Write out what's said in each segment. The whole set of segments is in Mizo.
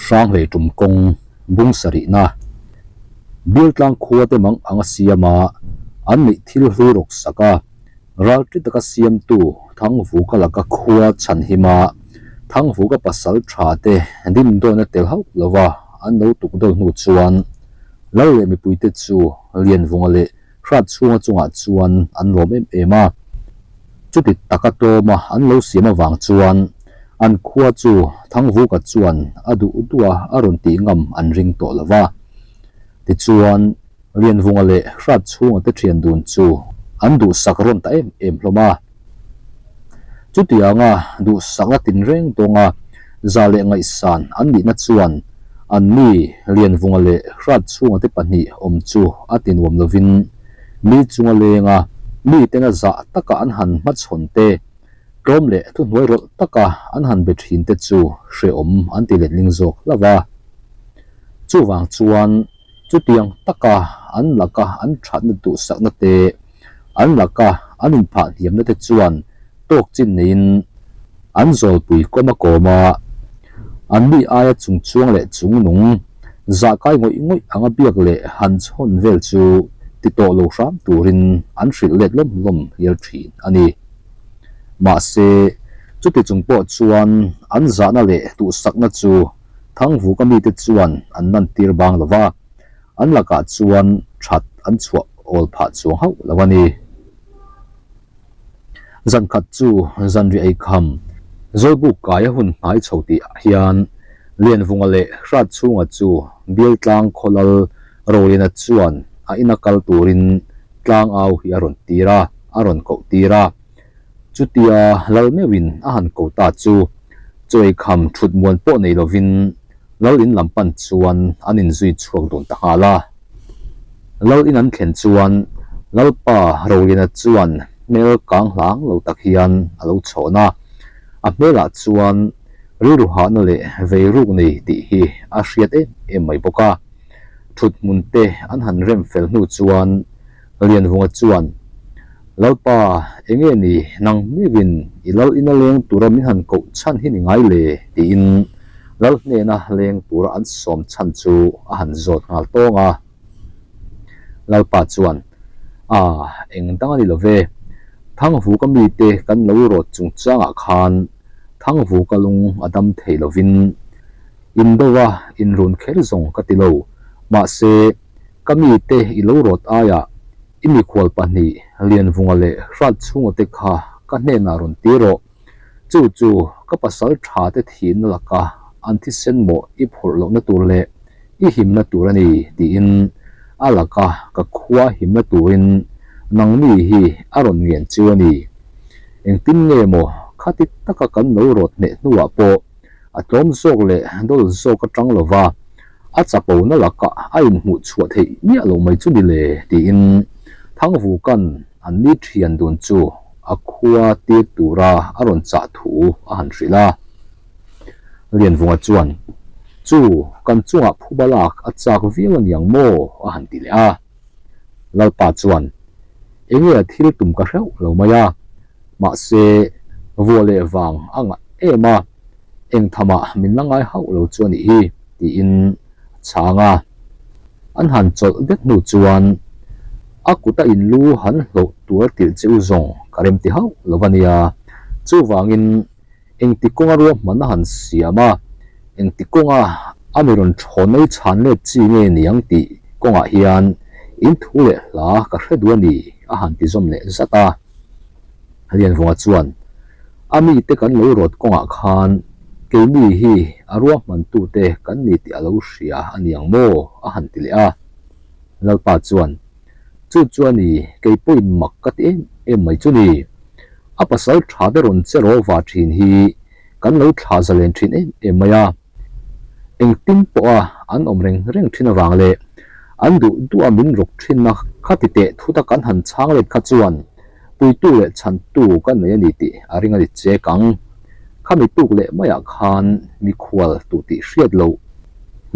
Hranghlei tum kawng bung sarihna Bialtlang khua te mang anga siama an neih thil hlui rawk sak a, ralṭi taka siamtu Thangvuka laka khua chhanhima Thangvuka pasal tha te dimdawina tel hauh lova an lo tukdawl hnu chuan Lal leh mipuite chu Lianvunga leh Hratchhunga chungah chuan an lawm em em a. Chuti taka tlawma an lo siam avang chuan an khua chu Thangvuka chuan a duh duh a a rawn tih ngam an ring tawh lo va. Tichuan, Lianvunga leh Hratchhunga te thian dun chu an duhsak rawn ta em em hlawm a. Chutianga duhsakna tinreng dawnga za leh ngaihsan an nihna chuan an mi Lianvunga leh Hratchhunga te pahnih awm chu a ti nuam lovin mi chunga lenga mi tena zah taka an han hmachhawn te, tlawm leh thuhnuai rawlh taka an han be thin te chu hrehawm an ti letling zawk hlauh a. Chuvang chuan Chutiang taka an laka an thatna duhsakna te, an laka an inphah hniamna te chuan tawk chin neiin an zawlpui kawm a kawm a, an mi aia chungchuang leh chungnung zahkai ngawih ngawih anga biak leh han chhawn vel chu ti tawh lo hram turin an hrilh let lawm lawm hial thin a ni. Mahse, chuti chung pawh chuan an zahna leh duhsakna chu Thangvuka mite chuan an lantir bang lo va, an lakah chuan that an chhuah awl phah chuang hauh lo a ni. Zan khat chu zanriah ei kham Zawlbuk kaia hun hnai chho tih ah hian Lianvunga leh Hratchhunga chu Bialtlang khawlal Roliana chuan a ina kal turin tlangau hi a rawn tir a, a rawn koh tir a. Chutia lal meuhin a han ko ta chu chawi kham thut muan pawh nei lovin lal in lam pan chuan an inzui chhuak dun ta nghal a. Lal in an thlen chuan Lalpa Roliana chuan hmel kang hlang lo tak hian a lo chhawn a, a hmelah chuan rilru hahna leh vei ruk nei tih hi a hriat em em mai bawk a. Thut hmun te an han rem fel hnu chuan Lianvunga chuan, Lalpa, enge ni nang meuhin i lal ina leng tura min han koh chhan hi ni ngai le? tiin lal hnena leng tura an sawm chhan chu a han zawt nghal tawng a. Lalpa chuan, A, eng dang a ni lo ve. Thangvuka mite kan lo rawt chungchangah khan Thangvuka lung a dam thei lovin indova inrun kher zawng ka ti lo. Mahse, Ka mite i lo rawt aiah i mikhual pahnih Lianvunga leh Hratchhunga te kha ka hnenah rawn ti rawh. Chu chu ka pasal tha te thihna laka an thisen mawh i phurh lohna tur leh i himna tur a ni tiin a laka ka khua himna turin nangni hi a rawn ngen chu a ni. Engtin nge maw khati taka kan lo rawt hneh hnuah pawh a tlawm zawk leh dawl zawk atang lova a chapona lakah a inhmuh chhuah theih miah lo mai chu ni le tiin Thangvuka'n an ni thian dun chu a khua tir tura a rawn chah thu a han hrilh a. Lianvunga chuan, Chu, kan chungah phuba lak a chak viau a niang maw? a han ti leh a. Lalpa chuan, Enge a thil tum ka hreuh lo mai a, mahse, vua leh vang a ngah em a, Eng thamah min la ngai hauh lo chu a nih hi, tiin a chhang a. An han chawlh det hnu chuan a kuta in lu han hlawh tuar tirh che u zawng ka rem ti hauh lo a nia. Chuvangin engti kawnga ruahman a han siam a, engti kawnga a mi rawn thawnei chhan let chi nge niang tih kawngah hian in thu leh hla ka hre duh a ni, a han ti zawm leh zat a. Lianvunga chuan, A mite kan lo rawt kawngah khan keimi hi a ruahmantute kan ni tih a lo hria a ni ang maw? a han ti leh a. Lalpa chuan, Chu chu a ni, kei pawhin mak ka ti em em mai chu ni. A pasal tha te rawn che rawh va thin hi kan lo thlah zalen thin em em mai a. Engtin pawha an awm reng reng thin avang leh an duh duha min rawk thinna kha ti teh thuta kan han chhang let kha chuan puitu leh chhantu ka nei a ni tih a ring a ni chek ang. Khami tuk leh maiah khan mikhual tu tih hriat loh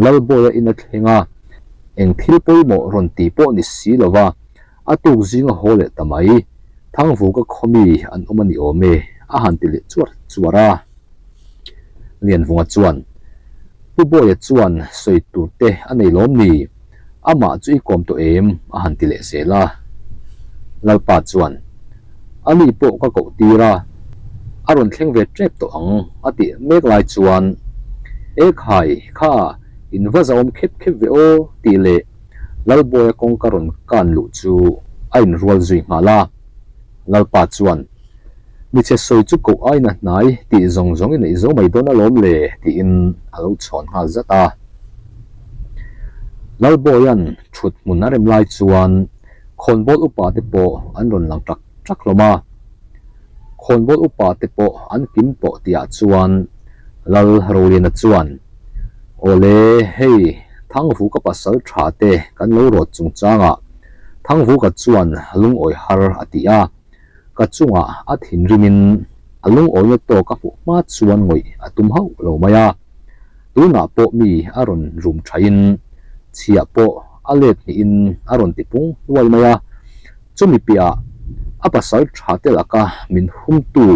Lalbawia in a thleng a, eng thil pawimawh rawn ti pawh ni si lova a tuk zinga haw leh ta mai. Thangvuka khawmi an awm a ni awm e, a han ti leh chuar chuar a. Lianvunga chuan. Pu Bawia chuan sawi tur te a nei lawm ni? Amah chu i kawm tawh em? a han ti leh zel a. Lalpa chuan, A ni pawh ka koh tir a, a rawn thleng ve tep tawh ang a tih mek lai chuan, E khai, kha, in va zahawm khep khep ve aw tih leh Lalbawia kawngka rawn kan luh chu a inrual zui nghal a. Lalpa chuan, Michhe sawi chu koh aiin a hnai tih zawng zawng i neih zo mai dawn alawm le tiin a lo chhawn nghal zat a. Lalbawia'n thut hmun a rem lai chuan khawnbawl upa te pawh an rawn lang ṭak ṭak hlawm a. Khawnbawl upa te pawh an kim tawh tihah chuan Lal Roliana chuan, Awle, hei Thangvuka pasal ṭha te kan lo rawt chungchangah Thangvuka chuan lungawi har a ti a. Ka chungah a thinrimin a lungawina tawk a hmuh hma chuan ngawih a tum hauh lo mai a. Tunah pawh mi a rawn rum thain chhiah pawh a let hnihin a rawn ti pung hnuai mai a. Chumi piahah a pasal tha te laka min humtu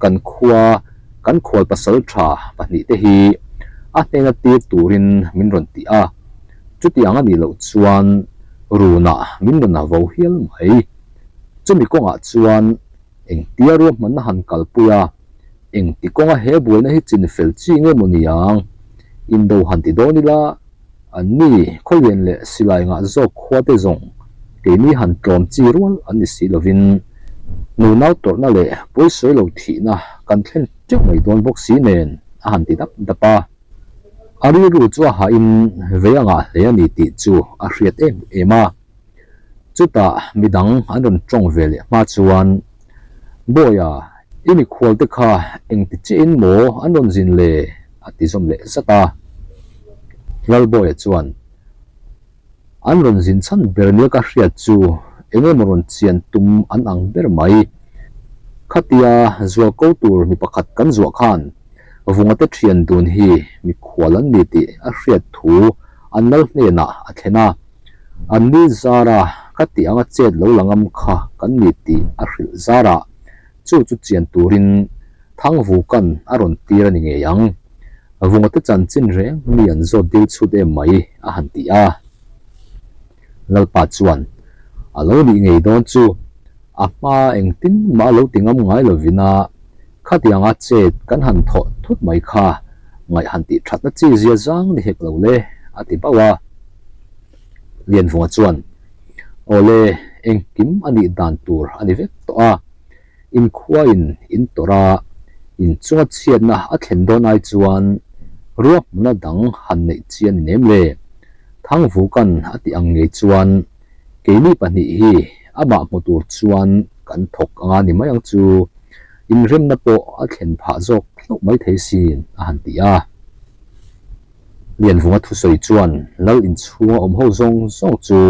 kan khua kan khual pasal tha pahnihte hi a hnena tir turin min rawn ti a. Chutiang a nih loh chuan runah min rawn a vo hial mai. Chumi kawngah chuan engtia ruahmanna han kalpui a, engti kawnga he buaina hi chin fel chi nge maw niang? Indo han ti dawn ila, anni khawlian leh silai ngah zawk khuate zawng keini han tlawm chi rual an ni si lovin nunau tawrhna leh pawisawi lo thihna kan thlen teuh mai dawn bawk si nen a han ti dap dap a. A rilru chu a hahin vei a ngah hle a ni tih chu a hriat em em a. Chutah midang an rawn tawng ve leh hma chuan, Bawia, i mikhual te kha engti chiahin maw an rawn zin le? a ti zawm leh zat a. Lalbawia chuan, An rawn zin chhan ber nia ka hriat chu eng emaw rawn chian tum an ang ber mai. Khatia zual ko tur mi pakhat kan zuah khan Vunga te thian dun hi mikhual an ni tih a hriat thu an lal hnenah a thlen a. An ni zara ka tih anga chet lo la ngam kha kan ni tih a hrilh zarah chu chu chian turin Thangvuka'n a rawn tir a ni ngei ang. Vungate chanchin reng mi an zawt dil chhut em mai a han ti a. Lalpa chuan a lo nih ngei dawn chu a hma engtin mah a lo ti ngam ngai lovin a khatianga chet kan han thawh thut mai kha ngaih han tih thatna chi zia zang ni hek lo le a ti bauh a. Lianvunga chuan, Awle, engkim a nih dan tur a ni vek tawh a, inkhuain in tawrh a, inchunga chhiatna a thlen dawn ai chuan ruahmanna dang han neih chi a ni nem le? Thangvuka'n a tih ang ngei chuan keini pahnih hi amah hmu tur chuan kan thawk anga ni mai ang chu, inremna pawh a thlen phah zawk hlauh mai thei sin a han ti a. Lianvunga thusawi chuan lal inchhunga awm ho zawng zawng chu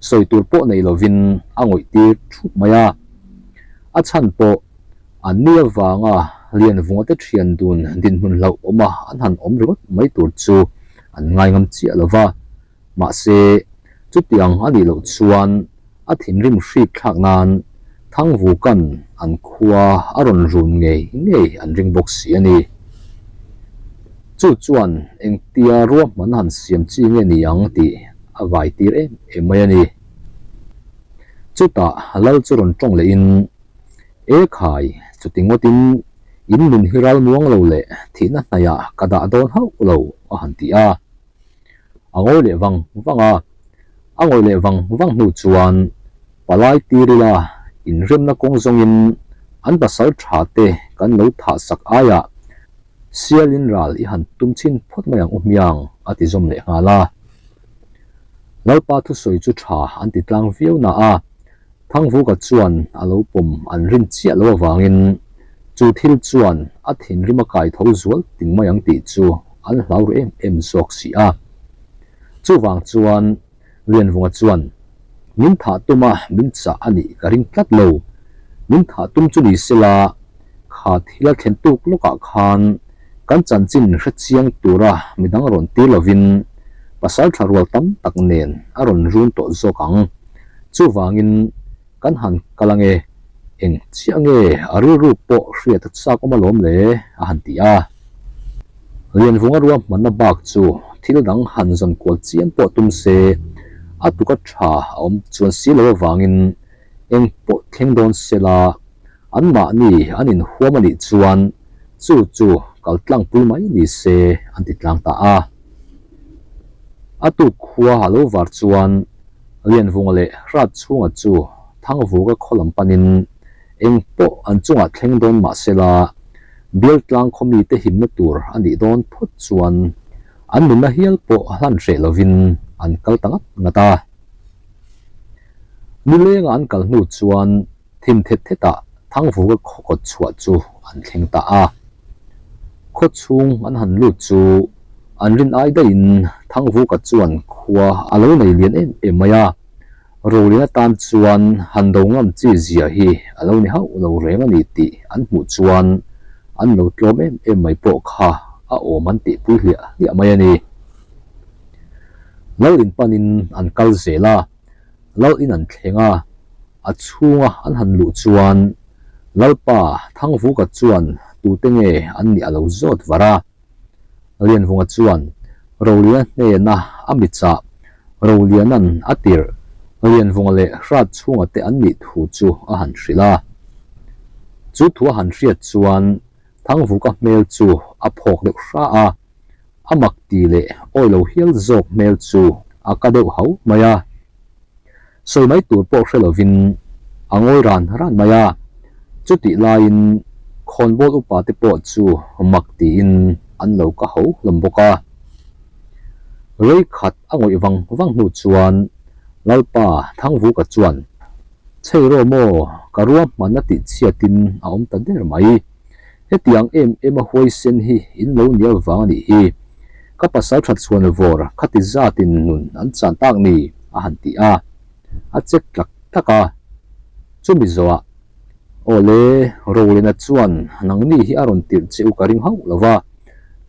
sawi tur pawh nei lovin a ngawih tir thup mai a. A chhan pawh an ni avanga Lianvunga te thian dun dinhmun hlauh awma an han awm ringawt mai tur chu an ngaingam chiah lo va. Mahse, chutiang a nih loh chuan a thinrim hrik thlak nan Thangvuka'n an khua a rawn run ngei ngei an ring bawk si a ni. Chu chuan engtia ruahman han siam chi nge ni ang tih a vai tir em em mai a ni. Chutah Lal chu rawn tawng lehin, E khai, chuti ngawtin in nun hi ral muang lo leh thihna hnaihah ka dah dawn hauh lo a han ti a. A ngawi leh vang vang a, a ngawih leh vang vang hnu chuan palai tir ila inremna kawng zawngin an pasal tha te kan lo thah sak aiah sialin ral i han tum chhin phawt mai ang u hmiang a ti zawm leh nghal a. Lalpa thusawi chu tha an ti tlang viau na a, Thangvuka chuan a lo pawm an rin chiah lo avangin chu thil chuan a thinrim a kai tho zual ting mai ang tih chu an hlau ru em em zawk si a. Chuvang chuan Lianvunga chuan, Min thah tuma min chah a nih ka ring tlat lo. Min thah tum chu ni sela, kha thil a thlen tuk lawkah khan kan chanchin hre chiang tura midang rawn tir lovin pasal thla rual tam tak nen a rawn run tawh zawk ang. Chuvangin kan han kal ange, eng chiah nge a rilru pawh hriat a chak awm alawm le a han ti a. Lianvunga ruahmanna bak chu thil dang han zawn kual chiam pawh tum se, a tuka tha a awm chuan si lo avangin eng pawh thleng dawn se la, anmahni an inhuam a nih chuan chu chu kal tlangpui mai ni se an ti tlang ta a. A tuk khua a lo var chuan Lianvunga leh Hratchhunga chu Thangvuka khaw lam panin Eng pawh an chungah thleng dawn mah sela, Bialtlang khaw mite himna tur a nih dawn phawt chuan an nunna hial pawh hlan hreh lovin an kal ta ngat ngat a. Nilenga an kal hnu chuan thim thet thetah Thangvuka khaw kawt chhuah chu an thleng ta a. Khaw chhung an han lut chu an rin ai daihin Thangvuka chuan khua a lo nei lian em em mai a. Rolian atan chuan han do ngam chi zia hi a lo ni hauh lo reng a ni tih an hmuh chuan an lo tlawm em em mai pawh kha a awm an tihpui hliah hliah mai a ni. Lal in panin an kal zel a, Lal in an thleng a, a chhunga an han luh chuan Lalpa Thangvuka chuan tute nge an nih a lo zawt var a. Lianvunga chuan Roliana hnena a mi chah, Roliana'n a tirh, Lianvunga leh Hratchhunga te an nih thu chu a han hrilh a. Chu thu a han hriat chuan Thangvuka hmel chu a phawk deuh hra a, a mak ti leh awi lo hial zawk hmel chu a ka deuh hau mai a. Sawi mai tur pawh hre lovin a ngawi ran ran mai a, chutih laiin khawnbawl upa te pawh chu mak tiin an lo ka ho hlawm bawk a. Rei khat a ngawih vang vang hnu chuan Lalpa Thangvuka chuan, Chhei rawh maw, ka ruahman a tih chhiatin a awm ta der mai. Hetiang em em a huaisen hi in lo nia vang a nih hi. Ka pasal that chhuan vawr khati zatin nun an chan tak ni a han ti a, a chek tlak tlak a. Chumi zawhah, Aw le, Rowlena chuan nangni hi a rawn tirh che u ka ring hauh lo va,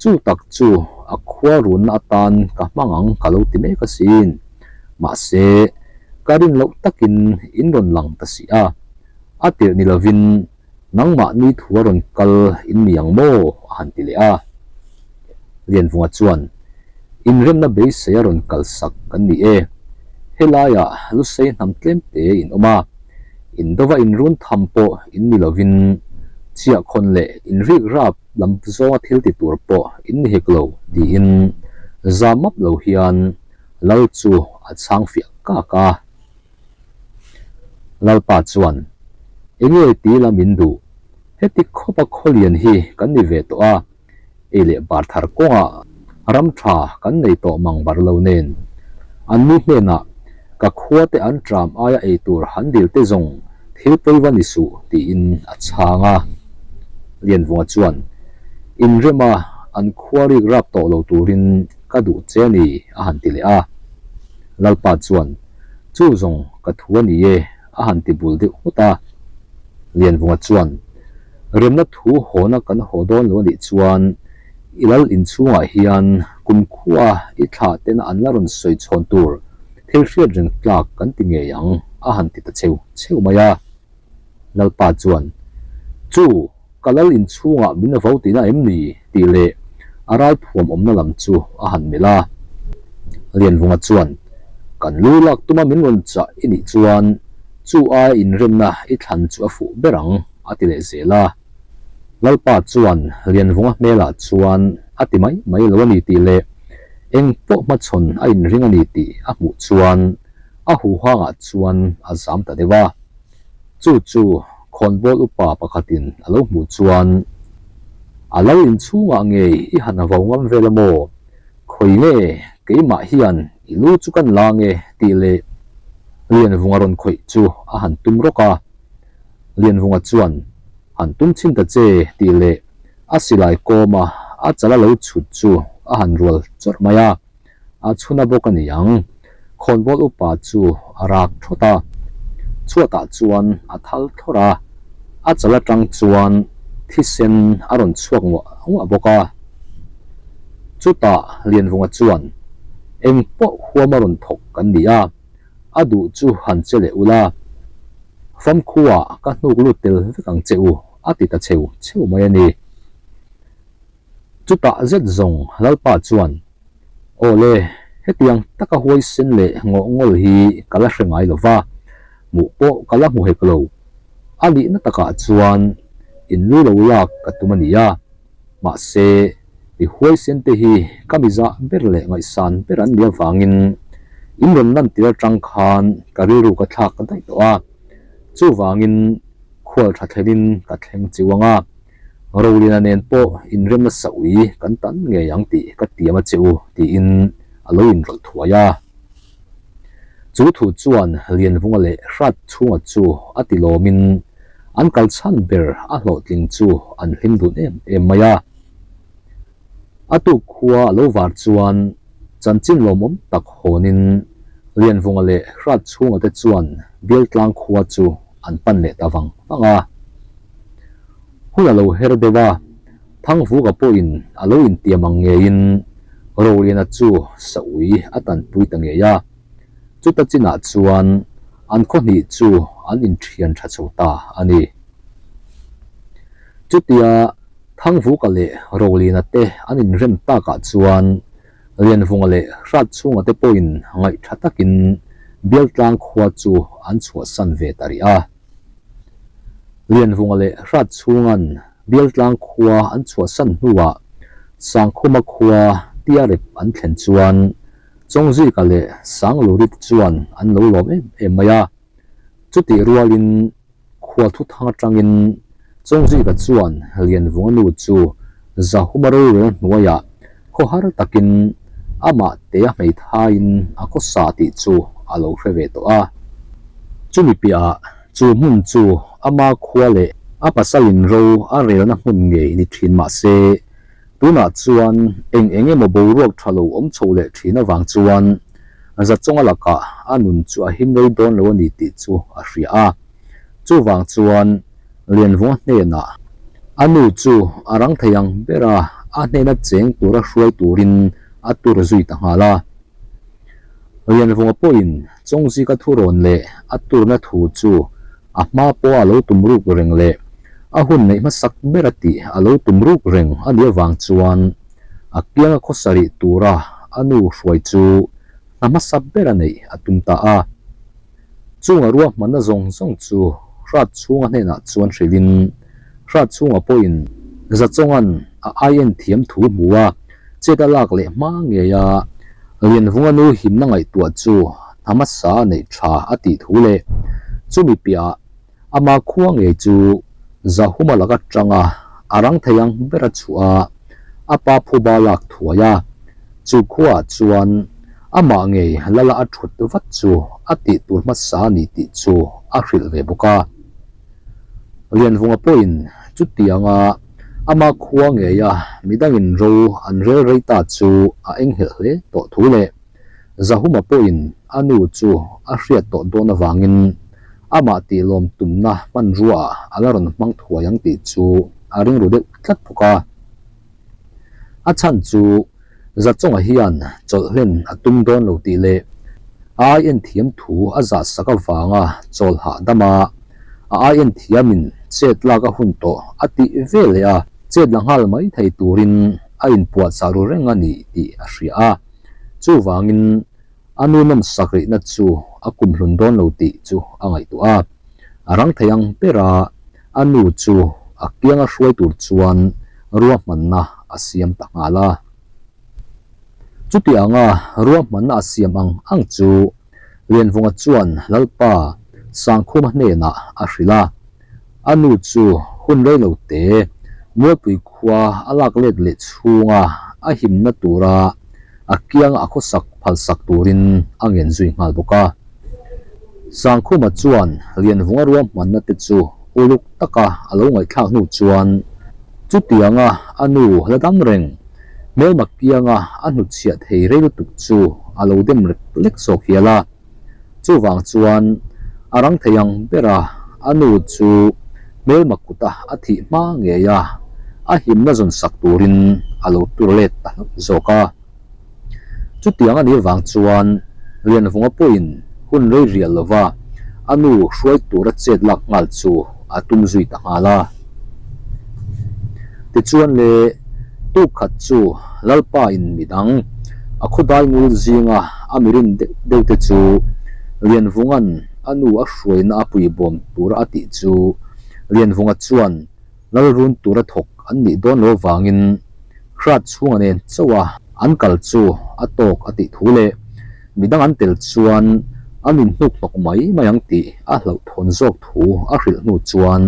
chu tak chu a khua runna atan ka hmang ang ka lo ti mek asin. Mahse, ka rin loh takin in rawn lang ta si a, a tirh ni lovin Nangmahni thu a rawn kal in ni ang maw? a han ti leh a. Lianvunga chuan, Inremna beisei a rawn kal sak kan ni e. Helaiah lusei hnam tlem te in awm a, indova inrun tham pawh in ni lovin chiahkhawn leh inrik rap lam zawnga thil ti tur pawh in ni hek lo tiin za map lo hian Lal chu a chhang fiah kak a. Lalpa chuan, Enge ti la min duh? Heti khawpa khawlian hi kan ni ve tawh a, ei leh bar thar kawngah ram tha kan nei tawh mang bar lo nen. An ni hnenah, Ka khuate an tram aia ei tur han dil te zawng thil pawi va ni suh, tiin a chhang a. Lianvunga chuan, Inrema an khua rik rap tawh lo turin ka duh che a ni, a han ti leh a. Lalpa chuan, Chu zawng ka thu a ni e, a han ti bul deuh nghut a. Lianvunga chuan, Remna thu hawna kan haw dawn lo a nih chuan i lal inchhungah hian kumkhua i thlah tena an la rawn sawi chhawn tur thil hriat reng tlak kan ti ngei ang, a han ti ta cheu cheu mai a. Lalpa chuan, Chu, ka lal inchhungah min vo tihna em ni? tih leh a ralphuam awmna lam chu a han melh a. Lianvunga chuan, Kan lu lak tuma min rawn chah i nih chuan chu aia inremna i thlan chu a fuh ber ang, a ti leh zel a. Lalpa chuan Lianvunga hmelah chuan a ti mai mai lo a ni tih leh eng pawh hmachhawn a inring a ni tih a hmuh chuan a huhangah chuan a zam ta deuh a. Chu chu khawnbawl upa pakhatin a lo hmuh chuan, A lal inchhungah ngei i han vo ngam vel a maw? Khawi nge keimah hian i lu chu kan la nge tih leh Lianvunga rawn khawih chu a han tum rawk a. Lianvunga chuan, Han tum chhin ta che tih leh a silai kawma a chal a lo chhut chu a han rual chawrh mai a. A chhuna bawk a ni ang. Khawnbawl upa chu a rak thawt a, chhuatah chuan a thal thlawrh a, a chal atang chuan thisen a rawn chhuak nguah nguah bawk a. Chutah Lianvunga chuan, Eng pawh huam a rawn thawk kan ni a, a duh chu han che leh ula, famkhuaah ka hnuk lut tel vek ang che u, a ti ta cheu cheu mai a ni. Chutah zet zawng Lalpa chuan, Aw le, hetiang taka huaisen leh ngawhngawl hi ka la hre ngai lo va, hmuh pawh ka la hmu hek lo. A nihna takah chuan in lu lo lak ka tum a nia. Mahse, mi huaisen te hi ka mizah ber leh ngaihsan ber an nih avangin in rawn lantir atang khan ka rilru ka thlak daih tawh a. Chuvangin khual tha thlenin ka thleng chiu ang a. Roliana nen pawh inremna saui kan tan ngei ang tih ka tiam a che u, tiin a lo inrawlh thuai a. Chu thu chuan Lianvunga leh Hratchhunga chu a ti lawmin an kal chhan ber a hlawhtling chu an hlim dun em em mai a. A tuk khua a lo var chuan chanchin lawmawm tak hawnin Lianvunga leh Hratchhunga te chuan Bialtlang khua chu an pan leh ta vang vang a. Hun a lo her deuh a, Thangvuka pawhin a lo intiam ang ngeiin Roliana chu Saui a tanpui ta ngei a. Chuta chinah chuan an khaw hnih chu an inthian tha chho ta a ni. Chutia Thangvuka leh Roliana te an inrem takah chuan Lianvunga leh Hratchhunga te pawhin ngaihtha takin Bialtlang khua chu an chhuahsan ve ta rih a. Lianvunga leh Hratchhunga'n Bialtlang khua an chhuahsan hnuah Sangkhuma khua Tiarep an thlen chuan Chawngzika leh Sanglurit chuan an lo lawm em em mai a. Chutih rualin Khual thuthang atangin Chawngzika chuan Lianvunga nu chu Zahuma rorel hnuaiah khawhar takin amah tea hmeithaiin a khawsa tih chu a lo hre ve tawh a. Chumi piahah chu hmun chu ama khua leh a pasalin ro a relna hmun ngei ni thin mah se, tunah chuan eng eng emaw boruak tha lo awm chho leh thin avang chuan Zachawnga lakah a nun chu a him rei dawn lo a ni tih chu a hria a. Chuvang chuan Lianvunga hnenah a nu chu a rang thei ang ber a, a hnena cheng tura hruai turin a tur zui ta nghal a. Lianvunga pawhin Chawngzika thurawn leh a turna thu chu a hma pawha a lo tum ruk reng leh a hun neih hmasak ber a tih a lo tum ruk reng a nih avang chuan a kianga khawsarih tura a nu hruai chu hna hmasa ber a neih a tum ta a. Chunga ruahmanna zawng zawng chu Hratchhunga hnenah chuan hrilhin Hratchhunga pawhin Zachawnga'n a aien thiam thu hmu a, chet a lak leh hma ngei a, Lianvunga nu himna ngaihtuah chu hna hmasa a neih tha a tih thu leh chumi piahah ama khua ngei chu Zahuma laka tanga a rang thei ang ber a chhuah a, a pa phuba lak thuai a, chu khuaah chuan amah ngei lala a thut vat chu a tih tur hmasa a ni tih chu a hrilh ve bawk a. Lianvunga pawhin chutianga ama khua ngeia midangin ro an rel rei ta chu a enghelh hle tawh thu leh Zahuma pawhin a nu chu a hriat tawh dawn avangin amah tihlawm tumna hmanruaah a la rawn hmang thuai ang tih chu a ring ru deuh tlat bawk a. A chhan chu Zachawnga hian chawlh hlen a tum dawn lo tih leh a ai en thiam thu a zah sak avanga chawl hahdam a, a ai en thiamin chet lak a hun tawh a tih ve leh a, chet la nghal mai thei turin a inpuahchah ru reng a ni tih a hria a. Chuvangin a nu nawm sak rihna chu a kumhlun dawn lo tih chu a ngaihtuah a. A rang thei ang ber a, a nu chu a kianga hruai tur chuan ruahmanna a siam ta nghal a. Chutianga ruahmanna a siam ang ang chu Lianvunga chuan Lalpa Sangkhuma hnenah a hrilh a. A nu chu hun rei lo te Mualpui khua a lak let leh chhunga a himna tura a kianga a khawsak phalsak turin a ngen zui nghal bawk a. Sangkhuma chuan Lianvunga ruahmanna te chu uluk taka a lo ngaihthlak hnu chuan chutianga a nu la dam reng hmelma kianga a hnutchhiah thei rei lutuk chu a lo dem rek lek zawk hial a. Chuvang chuan a rang thei ang ber a, a nu chu hmelma kuta a thih hma ngei a, a himna zawn sak turin a lo tur let ta hlauh zawk a. Chutiang a nih vang chuan Lianvunga pawhin hun rei rial lova a nu hruai tura chet lak nghal chu a tum zui ta nghal a. Tichuan le. Tuk khat chu Lalpa in midang a khawdai ngul zinga a mirin deuh deuh te chu Lianvunga'n a nu a hruaina a puibawm tura a tih chu Lianvunga chuan Lalrun tura thawk an nih dawn lo vangin hrat chhunga nen chauha an kal chu a tawk a tih thu leh midang an tel chuan an inhnuk hnawk mai mai ang tih a hlauhthawn zawk thu a hrilh hnu chuan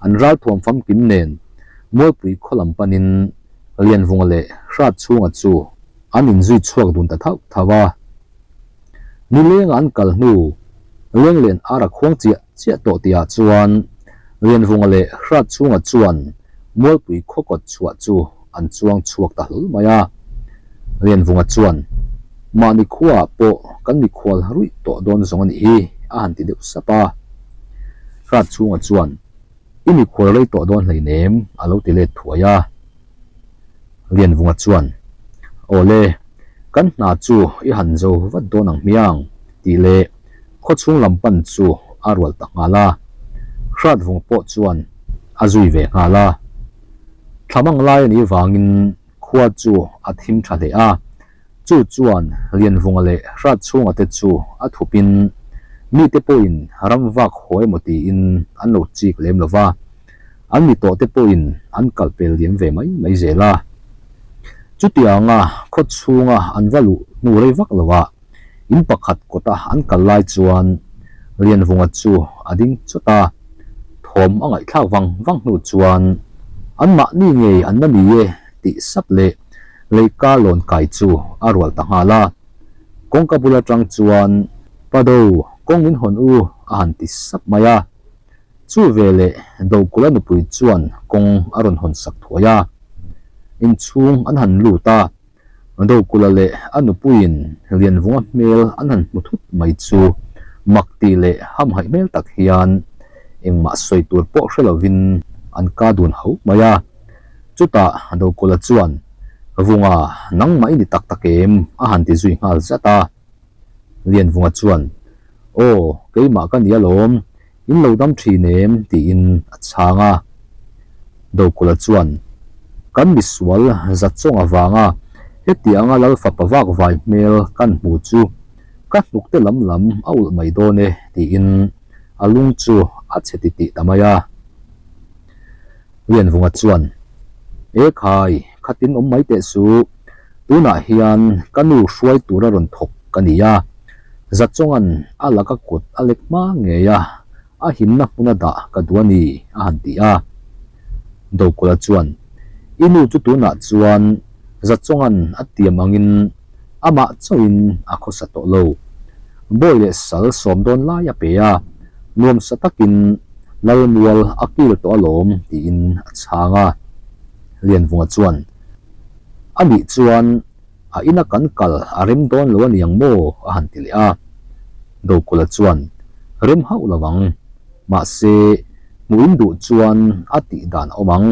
an ralthuam famkim nen Mualpui khaw lam panin Lianvunga leh Hratchhunga chu an inzui chhuak dun ta thauh thauh a. Nilenga an kal hnu Lenglen ar a khuang chiah chiah tawh tihah chuan Lianvunga leh Hratchhunga chuan Mualpui khaw kawt chhuah chu an chuang chhuak ta hlawl mai a. Lianvunga chuan, Mahni khuaah pawh kan mikhual ruih tawh dawn zawng a nih hi, a han ti deuh sap a. Hratchhunga chuan, I mikhual rei tawh dawn hleinem, a lo ti let thuai a. Lianvunga chuan, Awle, kan hna chu i han zo vat dawn ang hmiang, tih leh khawchhung lam pan chu a rual ta nghal a. Hratvung pawh chuan a zui ve nghal a. Thlamang lai a nih vangin khua chu a thim tha hle a. Chu chuan Lianvunga leh Hratchhunga te chu a thupin mite pawhin ram vak haw emaw tiin an lo chik lem lo va, an mi tawh te pawhin an kal pel liam ve mai mai zel a. Chutianga khaw chhunga an va luh hnu rei vak lo ah in pakhat kawta an kal lai chuan Lianvunga chu a ding chawt a, thawm a ngaihthlak vang vang hnu chuan anmahni ngei an la ni e tih sap leh Leika lawn kai chu a rual ta nghal a, kawngka bul atang chuan Pado, kawng min hawn u a han ti sap mai a. Chu veleh Dokula nupui chuan kawng a rawn hawn sak thuai a. Inchhung an han lut a, Dokula leh a nupuiin Lianvunga hmel an han hmu thut mai chu mak tih leh hamhaih hmel tak hian engmah sawi tur pawh hre lovin an ka dun ho mai a. Chutah Dokula chuan, Vunga, nangmah i ni tak tak em? a han ti zui nghal zat a. Lianvunga chuan, Aw, keimah ka ni alawm, in lo dam thin em? tiin a chhang a. Dokula chuan, Kan misual Zachawng avanga hetianga Lalfapa vak vai hmel kan hmu chu ka hnukte lam lam a ulh mai dawn e, tiin a lung chu a chhe titih ta mai a. Lianvunga chuan, E khai, khatin awm mai teh su, tunah hian ka nu hruai tura rawn thawk ka ni a, Zachawnga'n a laka kut a lek hma ngei a, a himna hmuna dah ka duh a ni, a han ti a. Dokula chuan, I nu chu tunah chuan Zachawnga'n a tiam angin amah chauhin a khawsa tawh lo. Bawi leh sal sawm dawn lai a pe a, nuamsa takin Lalmual a kil tawh alawm tiin a chhang a. Lianvunga chuan, A nih chuan a ina kan kal a rem dawn lo a niang maw? a han ti leh a. Dokula chuan, Rem hauh lo ang. Mahse, hmuh in duh chuan a tih dan a awm ang.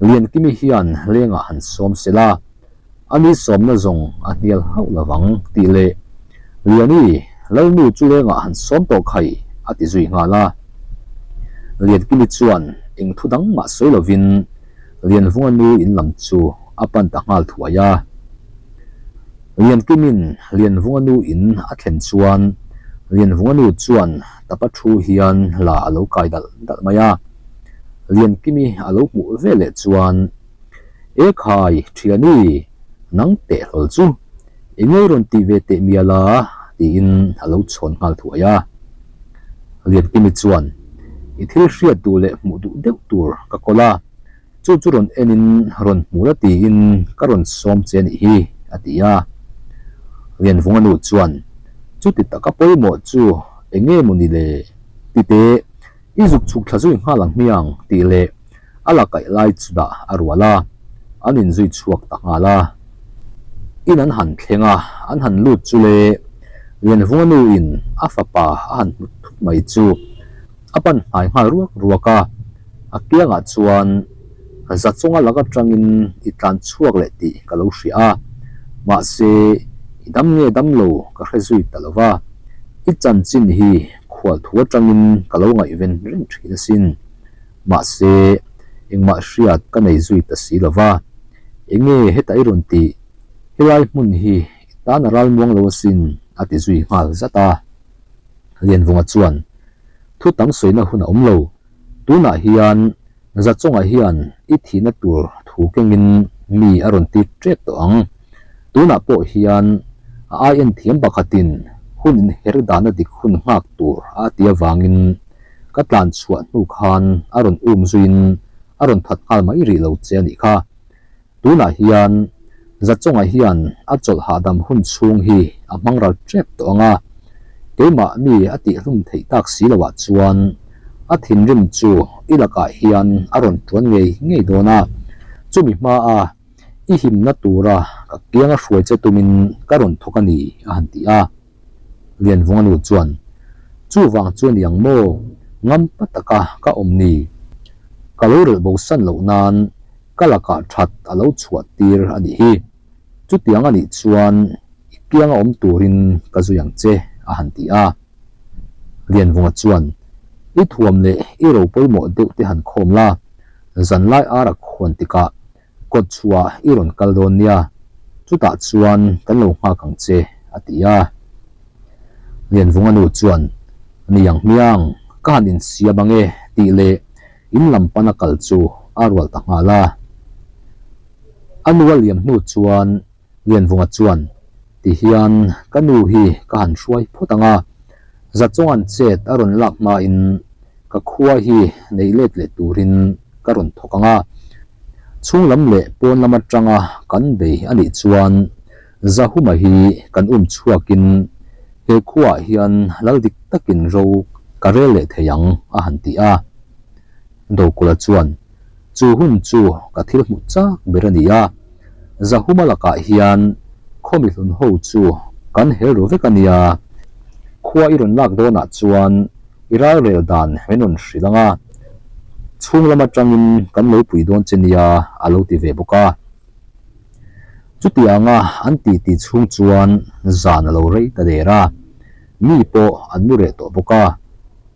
Liankimi hian lengah han sawm sela. A ni sawmna zawng a hnial hauh lo vang tih leh Liani, Lalnu chu lengah han sawm tawh khai a ti zui nghal a. Liankimi chuan eng thu dang mah sawi lovin Lianvunga nu in lam chu a pan ta nghal thuai a. Liankimin Lianvunga nu in a thlen chuan Lianvunga nu chuan tapa thu hian la a lo kai dalh dalh mai a. Liankimi a lo hmuh veleh chuan E khai, thiani, nang teh hlawl chu i ngei rawn tih ve teh mial a, tiin a lo chhawn nghal thuai a. Liankimi chuan, I thil hriat duh leh hmuh duh deuh tur ka kawl a, chu chu rawn enin rawn hmu la tiin ka rawn sawm che a nih hi, a ti a. Lianvunga nu chuan, Chuti taka pawimawh chu eng nge maw ni le? Ti teh, i zuk chhuk thla zui nghal ang hmiang, tih leh A la kaih lai chu dah a rual a, an inzui chhuak ta nghal a. In an han thleng a, an han lut chu le, Lianvunga nu in a fapa a han hmu thut mai chu a pan hnai nghal ruak ruak a, a kiangah chuan Zachawnga lak atangin i tlan chhuak leh tih ka lo hria a, mahse i dam nge dam lo ka hre zui ta lo va, i chanchin hi khual thu atangin ka lo ngaihven reng thin asin. Mahse, engmah hriat ka nei zui ta si lo va. Enge heta i rawn tih? Helai hmun hi i tan a ral muang lo asin, a ti zui nghal zat a. Lianvunga chuan, Thu tam sawina hun a awm lo. Tunah hian Zachawngah hian i thihna tur thu kengin mi a rawn tir tep tawh ang. Tunah pawh hian a ai en thiam pakhatin hun inher dahna dik hun nghak tur a ti avangin ka tlan chhuah hnu khan a rawn um zuiin a rawn that nghal mai rih lo che a nih kha. Tunah hian Zachawngah hian a chawlh hahdam hun chhung hi a hmang ral tep tawh ang a, keimah mi a tihhlum theih tak si loah chuan a thinrim chu i lakah hian a rawn tuan ngei ngei dawn a, chumi hmaa i himna tura ka kianga hruai che tumin ka rawn thawk a ni a han ti a. Lianvunga nu chuan, Chuvang chu a ni ang maw? Ngampa taka ka awm ni. Ka lo relh bo san loh nan ka lakah that a lo chhuah tir a nih hi. Chutiang a nih chuan i kianga awm turin ka zui ang che, a han ti a. Lianvunga chuan, I thuam leh i ro pawimawh deuh te han khawm la, zanlai ar a khuan tikah Kawt chhuah i rawn kal dawn nia, chutah chuan kan lo nghak ang che, a ti a. Lianvunga nu chuan, Ni ang hmiang, ka han insiam ang e, tih leh in lam pana kal chu a rual ta nghal a. A nu a liam hnu chuan Lianvunga chuan, Ti hian ka nu hi ka han hruai phawt ang a, Zachawnga'n chet a rawn lak hmain ka khua hi nei let leh turin ka rawn thawk ang a, chhung lam leh pawn lam atanga kan bei a nih chuan Zahuma hi kan um chhuakin he khuaah hian lal dik takin ro ka rel leh thei ang a han ti a. Dokula chuan, Chu hun chu ka thil hmuh chak ber a ni a, Zahuma lakah hian khaw mihlun ho chu kan hel ru vek a nia, khua i rawn lak dawnah chuan i ralrel dan min rawn hrilh ang a, chhung lam atangin kan lo pui dawn che nia a lo ti ve bawk a. Chutianga an titi chhung chuan zan a lo rei ta der a, mi pawh an mu reh tawh bawk a.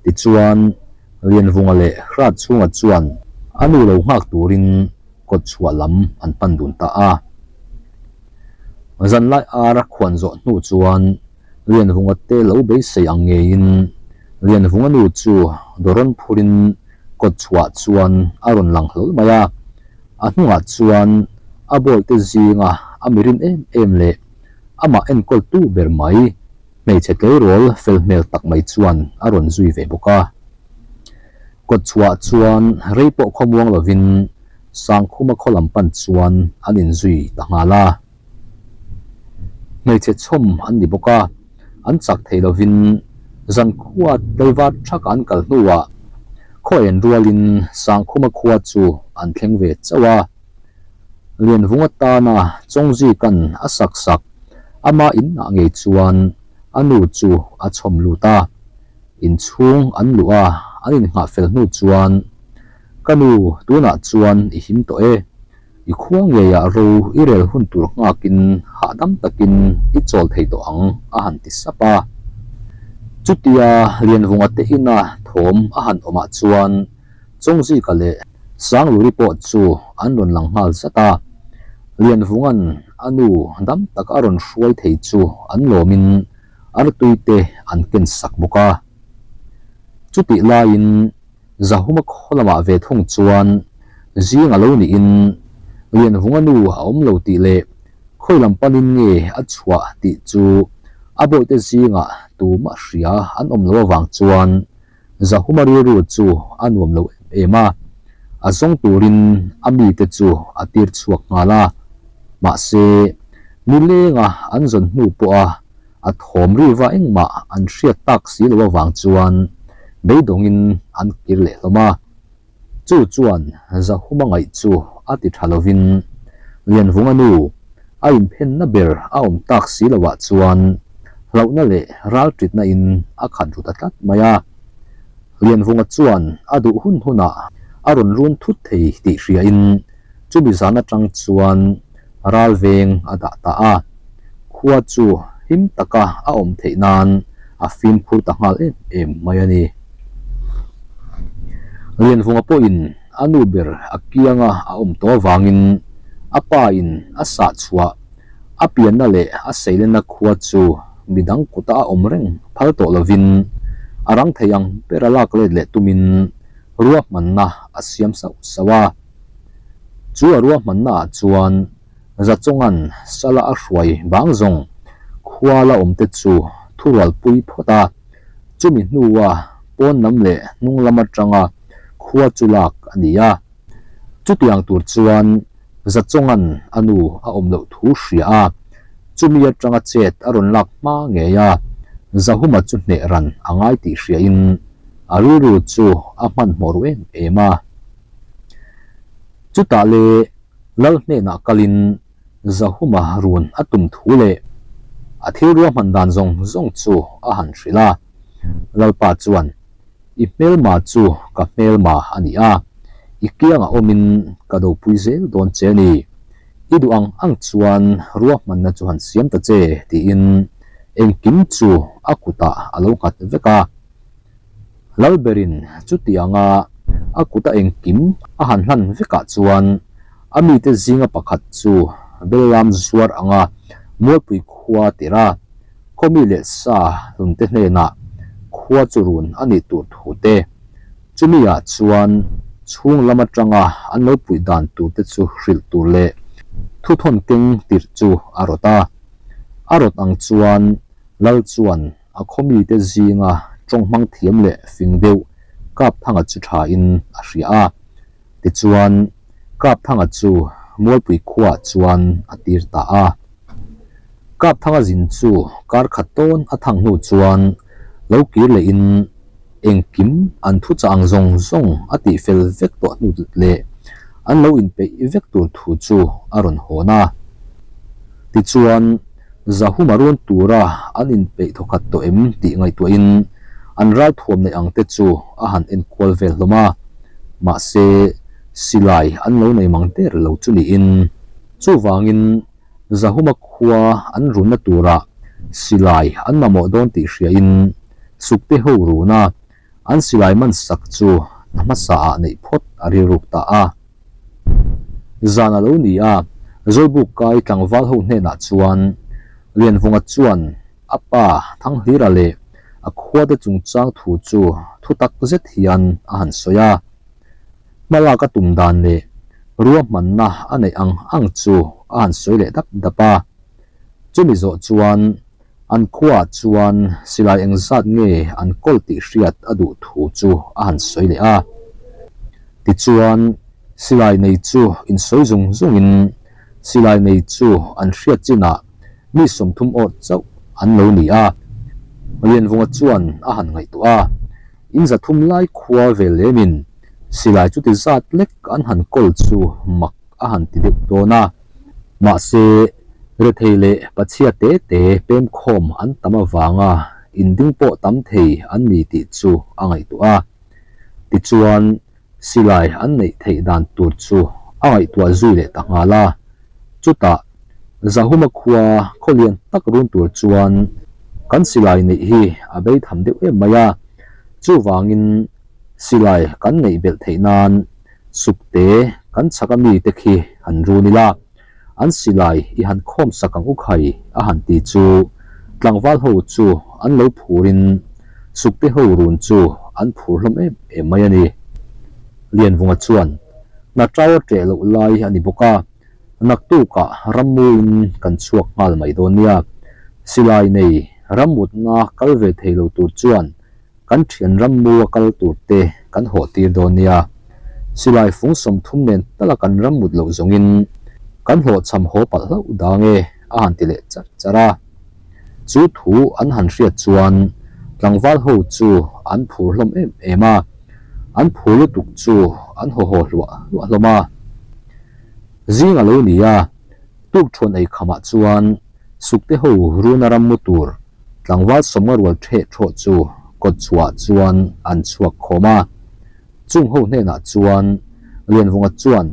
Tichuan, Lianvunga leh Hratchhunga chuan a nu lo nghak turin kawt chhuah lam an pan dun ta a. Zanlai ar a khuan zawh hnu chuan Lianvunga te lo beisei ang ngeiin Lianvunga nu chu dawrawn phurin kawt chhuah chuan a rawn lang hlawl mai a. A hnungah chuan a bawlte zinga a mirin em em leh amah enkawltu ber mai Hmeichhe tleirawl fel hmel tak mai chuan a rawn zui ve bawk a. Kawt chhuah chuan rei pawh khawmuang lovin Sangkhuma khaw lam pan chuan an inzui ta nghal a. Hmeichhe chhawm an ni bawk a, an chak thei lovin zankhua tlaivar thaka an kal hnuah khaw en rualin Sangkhuma khua chu an thleng ve chauh a. Lianvunga tana Chawngzikan a sak sak ama inah ngei chuan a nu chu a chhawm lut a. Inchhung an luh a, an innghah fel hnu chuan, Ka nu, tunah chuan i him tawh e. I khua ngeiah ro i rel hun tur nghakin hahdam takin i chawl thei tawh ang, a han ti sap a. Chutia Lianvunga te ina thawm a han awmah chuan Chawngzika leh Sangluri pawh chu an rawn lang nghal zat a, Lianvunga'n a nu dam tak a rawn hruai thei chu an lawmin artui te an ken sak bawk a. Chutih laiin Zahuma khaw lamah ve thung chuan zing a lo niin Lianvunga nu a awm lo tih leh khawi lam panin nge a chhuah tih chu a bawihte zingah tumah hria an awm lo avang chuan Zahuma rilru chu a nuam lo em em a, a zawng turin a mite chu a tir chhuak nghal a. Mahse, nilenga an zawn hnu pawha a thawm riva engmah an hriat tak si lo avang chuan beidawngin an kir leh hlawm a. Chu chuan Zahuma ngaih chu a ti tha lovin Lianvunga nu a inphenna ber a awm tak si loah chuan hlauhna leh ralṭitna in a khat ru ta tlat mai a. Lianvunga chuan a duh hun hunah a rawn run thut thei tih hriain chumi zan aṭang chuan ral veng a dah ta a. Khua chu him taka a awm theih nan a fimkhur ta nghal em em mai a ni. Lianvunga pawhin a nu ber a kianga a awm tawh avangin A pa in a sah chhuah, a pianna leh a seilenna khua chu midang kuta a awm reng phal tawh lovin a rang thei ang ber a lak let leh tumin ruahmanna a siam sauh sauh a. Chu a ruahmanna ah chuan Zachawnga'n sala a hruai bang zawng khua la awmte chu thurualpui phawt a, chumi hnua pawn lam leh hnung lam atanga khua chu lak a ni a. Chutiang tur chuan Zachawnga'n a nu a awm loh thu hria a, chumi atanga chet a rawn lak hma ngei a, Zahuma chu hneh ran a ngai tih hriain a rilru chu a hmanhmawh ru em em a. Chutah le Lal hnenah kalin Zahuma run a tum thu leh a thil ruahman dan zawng zawng chu a han hrilh a. Lalpa chuan, I hmelma chu ka hmelma a ni a, i kiangah awmin ka dopui zel dawn che a ni. I duh ang ang chuan ruahmanna chu han siam ta che, tiin engkim chu a kutah a lo nghat vek a. Lalberin chutianga a kuta engkim a han hlan vekah chuan a mite zinga pakhat chu Bellam zuar anga Mualpui khua tirh a, khawmi leh sa hlunte hnenah khua chu run a nih tur thu te, chumi ah chuan chhung lam atanga an lo puih dan tur te chu hrilh tur leh thuthawn keng tirh chu a rawt a. A rawt ang chuan Lal chuan A khawmite zinga tawng hmang thiam leh fing deuh Kapthanga chu thain a hria a. Tichuan, Kapthanga chu Mualpui khuaah chuan a tir ta a. Kapthanga zin chu kar khat tawn a thang hnu chuan lo kir lehin engkim an thuchah ang zawng zawng a tihfel vek tawh hnu leh an lo inpeih vek tur thu chu a rawn hawn a. Tichuan, Zahuma rawn tura an inpeih thawkhat tawh em tih ngaihtuahin an ralthuam neih ang te chu a han enkual vel hlawm a, mahse silai an lo nei mang der lo chu niin chuvangin Zahuma khua an runna tura silai an mamawh dawn tih hriain Sukte ho runa an silai man sak chu hna hmasa ah neih phawt a rilruk ta a. Zan a lo ni a, Zawlbuk kai tlangval ho hnenah chuan Lianvunga chuan a pa Thanghlira leh a khuate chungchang thu chu thu tak zet hian a han sawi a. Hmalak a tum dan leh ruahmanna a neih ang ang chu a han sawi leh dap dap a. Chumi zawh chuan An khuaah chuan silai engzat nge an kawl tih hriat a duh thu chu a han sawi leh a. Tichuan, silai nei chu insawi zung zungin silai nei chu an hriat chinah mi 30 awrh chauh an lo ni a. Lianvunga chuan a han ngaihtuah a, in 300 lai khua vel lemin silai chuti zat lek an han kawl chu mak a han ti deuh dawn a. Mahse, rethei leh pachhia te te pemkhawm an tam avanga inding pawh tam thei an ni tih chu a ngaihtuah a. Tichuan, silai an neih theih dan tur chu a ngaihtuah zui leh ta nghal a. Chutah, Zahuma khua khaw lian tak run tur chuan kan silai neih hi a bei tham deuh em mai a. Chuvangin, silai kan neih belh theih nan Sukte, kan chhak a mite khi han run ila, an silai i han khawm sak ang u khai a han ti chu tlangval ho chu an lo phurin Sukte ho run chu an phur hlawm em em mai a ni. Lianvunga chuan, Hna tau a ṭeh loh lai a ni bawk a, naktukah rammuin kan chhuak nghal mai dawn nia. Silai nei rammutna kal ve thei lo tur chuan Kan thian rammu a kal tur te kan hawh tir dawn nia. Silai fung 30 nen tala kan ram mut loh zawngin kan hlawhchham haw palh hlauh dang e a han ti leh charh charh a. Chu thu an han hriat chuan tlangval ho chu an phur hlawm em em a, an phur lutuk chu an haw haw hluah hluah hlawm a. Zing a lo ni a, tukthuan ei khamah chuan Sukte ho runa ram mu tur tlangval sawmnga rual ṭheh ṭhawh chu kawt chhuah chuan an chhuak khawm a. Chung ho hnenah chuan Lianvunga chuan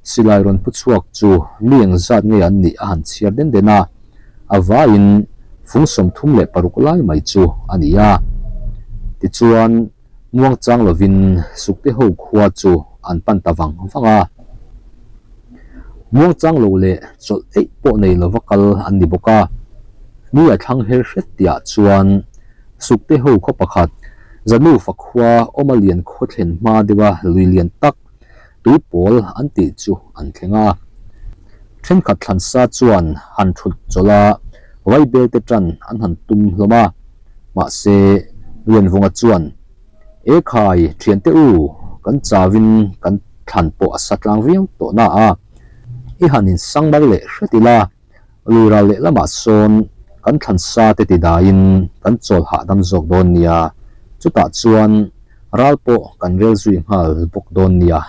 silai rawn pu chhuak chu mi engzat nge an nih a han chhiar den den a, a vaiin fung 36 lai mai chu a ni a. Tichuan muangchang lovin Sukte ho khua chu an pan ta vang vang a. Muangchang lo leh chawlh eih pawh nei lova kal an ni bawk a. Ni a thlang her hret tihah chuan Sukte ho khaw pakhat, Zanufa khua awma lian khaw thlen hma deuha lui lian tak, Tuipawl an tih chu an thleng a. Thenkhat thlansa chuan han thut chawlh a, Vaibel te tan an han tum hlawm a. Mahse, Lianvunga chuan, E khai, thiante u, kan chauin kan thlan pawh a sa tlang viau tawh na a, i han insang mar leh hret ila, lui ral leh lamah sawn kan thlan sa te ti daiin kan chawl hahdam zawk dawn nia, chutah chuan ral pawh kan rel zui nghal bawk dawn nia.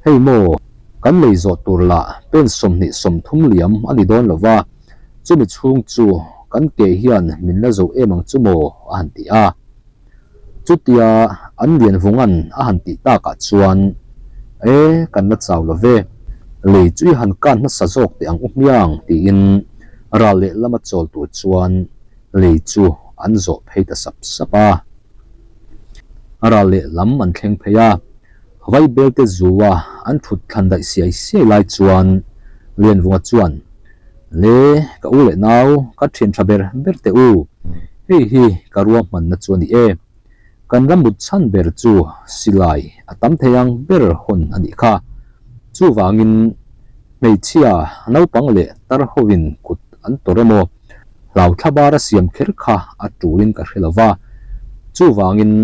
Hei maw, kan lei zawh tur lah pen 20 30 liam a ni dawn lo va, chumi chhung chu kan ke hian min la zo em ang chu maw a han ti a. Chutia an Lianvunga'n a han tih takah chuan, E, kan la chau lo ve, lei chu i han kan hmasa zawk teh ang u hmiang tiin ral lehlama chawl tur chuan lei chu an zawh phei ta sap sap a. Ral lehlam an thleng phei a, Vaibelte zua an thut thlan daih siai siai lai chuan Lianvunga chuan, Le, ka u leh nau, ka thian tha ber ber teh u, hei hi ka ruahmanna chu a ni e. Kan ram mut chhan ber chu silai a tam thei ang ber hawn a nih kha. Chuvangin hmeichhia, naupang leh tar hovin kut an tawrh emaw, hlau thlabar a siam kher kha a tulin ka hre lo va. Chuvangin.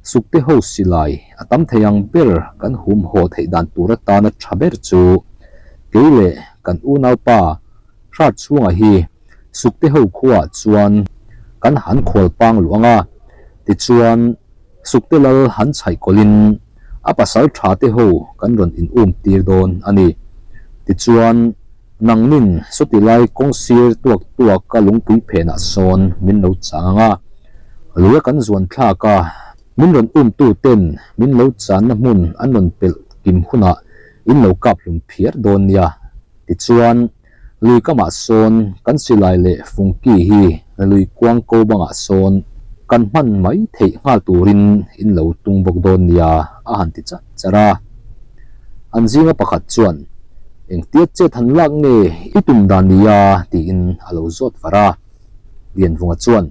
Sukte ho silai a tam thei ang ber kan hum haw theih dan tur atana tha ber chu kei leh kan unaupa Hratchhunga hi Sukte ho khuaah chuan kan han khual pang luh ang a, tichuan Sukte lal han chhaih kawlhin a pasal tha te ho kan rawn in um tir dawn a ni. Tichuan nangnin sawti lai kawng sir tuak tuak a lungpui phenah sawn min lo chang ang a, Lui a kan zuan thlak a, min rawn umtu ten min lo channa hmun an rawn pelh kim hunah in lo kap hlum phiar dawn nia. Tichuan, lui kamah sawn kan silai leh fungki hi lui kuang ko bangah sawn kan hman mai theih nghal turin in lo tung bawk dawn nia a han ti chat chat a. An zinga pakhat chuan, Engtia chet han lak nge i tum dan nia tiin a lo zawt var a. Lianvunga chuan,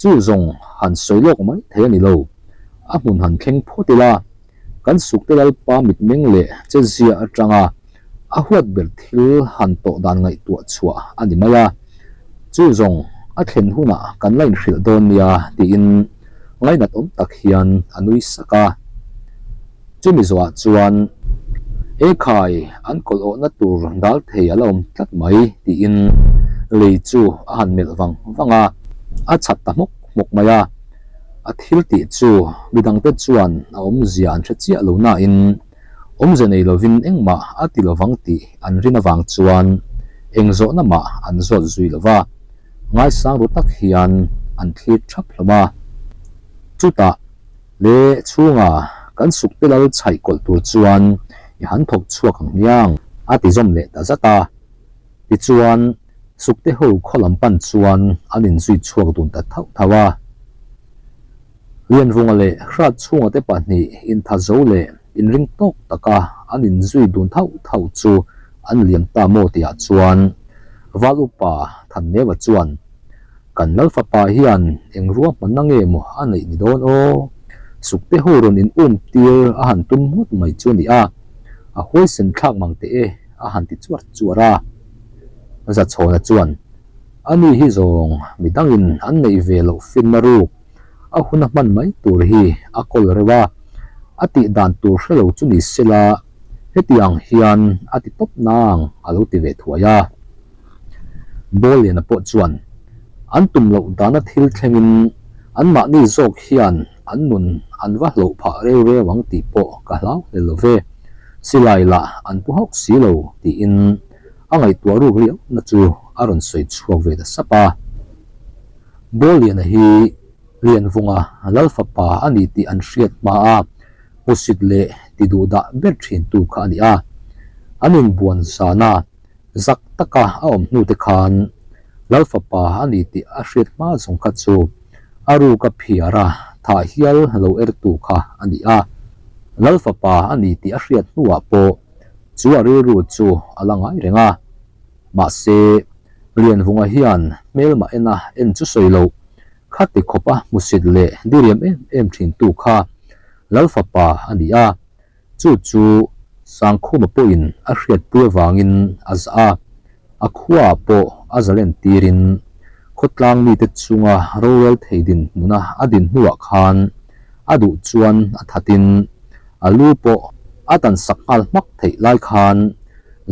Chu zawng han sawi lawk mai thei a ni lo. A hmun han thleng phawt ila, kan sukte Lalpa mitmeng leh chezia atanga a huat ber thil han tawh dan ngaihtuah chhuah a ni mai a. Chu zawng a thlen hunah kan la inhrilh dawn nia tiin ngainat awm tak hian a nui sak a. Chumi zawhah chuan, Ekhai, an kawlh awhna tur dal thei a la awm tlat mai, tiin lei chu a han melh vang vang a, a chhat ta hmawk hmawk mai a. A thil tih chu midangte chuan a awmzia an hre chiah lo nain, awmze nei lovin engmah a ti lovang tih an rin avang chuan eng zawhna mah an zawt zui lo va, ngaisang ru tak hian an thlir thap hlawm a. Chutah. Le chhunga kan sukte lal chhaih kawlh tur chuan i han thawk chhuak ang hmiang a ti zawm leh ta zat a. Tichuan, sukte ho khaw lam pan chuan an inzui chhuak dun ta thauh thauh a. Lianvunga leh Hratchhunga te pahnih intha zo leh inring tawk taka an inzui dun thauh thauh chu an liam ta maw tihah chuan Val upa Thanneua chuan Kan Lal fapa hian eng ruahmanna nge maw a neih ni dawn aw? Sukte ho rawn in um tir a han tum ngawt mai chu a ni a, a huaisen thlak mang teh e a han ti chuar chuar a. Zachhawna chuan, Ani hi zawng midangin an neih ve loh finna ruk a hun a hman mai tur hi a kawl reuh a, a tih dan tur hre lo chu ni sela hetiang hian a ti tawp nang a lo ti ve thuai a. Bawlliana pawh chuan an tum loh dana thil thlengin anmahni zawk hian an nun an va hlauh phah reu reu ang tih pawh ka hlau hlel lo ve, silai lah an pu hauh si lo tiin a ngaihtuah ruk riauhna chu a rawn sawi chhuak ve ta sap a. Bawlliana hi Lianvunga Lalfapa a ni tih an hriat hma a, hmusit leh ti duhdah ber thintu kha a ni a, an inbuan zana Zak taka a awm hnu te khan Lal fapa a ni tih a hriat hma zawng kha chu a ruk a phiar a, thah hial lo ertu kha a ni a. Lal fapa a ni tih a hriat hnuah pawh Chu a rilru chu a la ngai reng a. Mahse, Lianvunga hian hmelmah ena en chu sawi loh, khati khawpa hmusit leh diriam em em thintu kha Lalfapa a ni a. Chu chu Sangkhuma pawhin a hriatpui avangin a zah a, a khuaah pawh a zalen tirin khawtlang mite chunga rorel thei dinhmuna a din hnuah khan a duh chuan a thatin a lu pawh a tan sak nghal hmak theih lai khan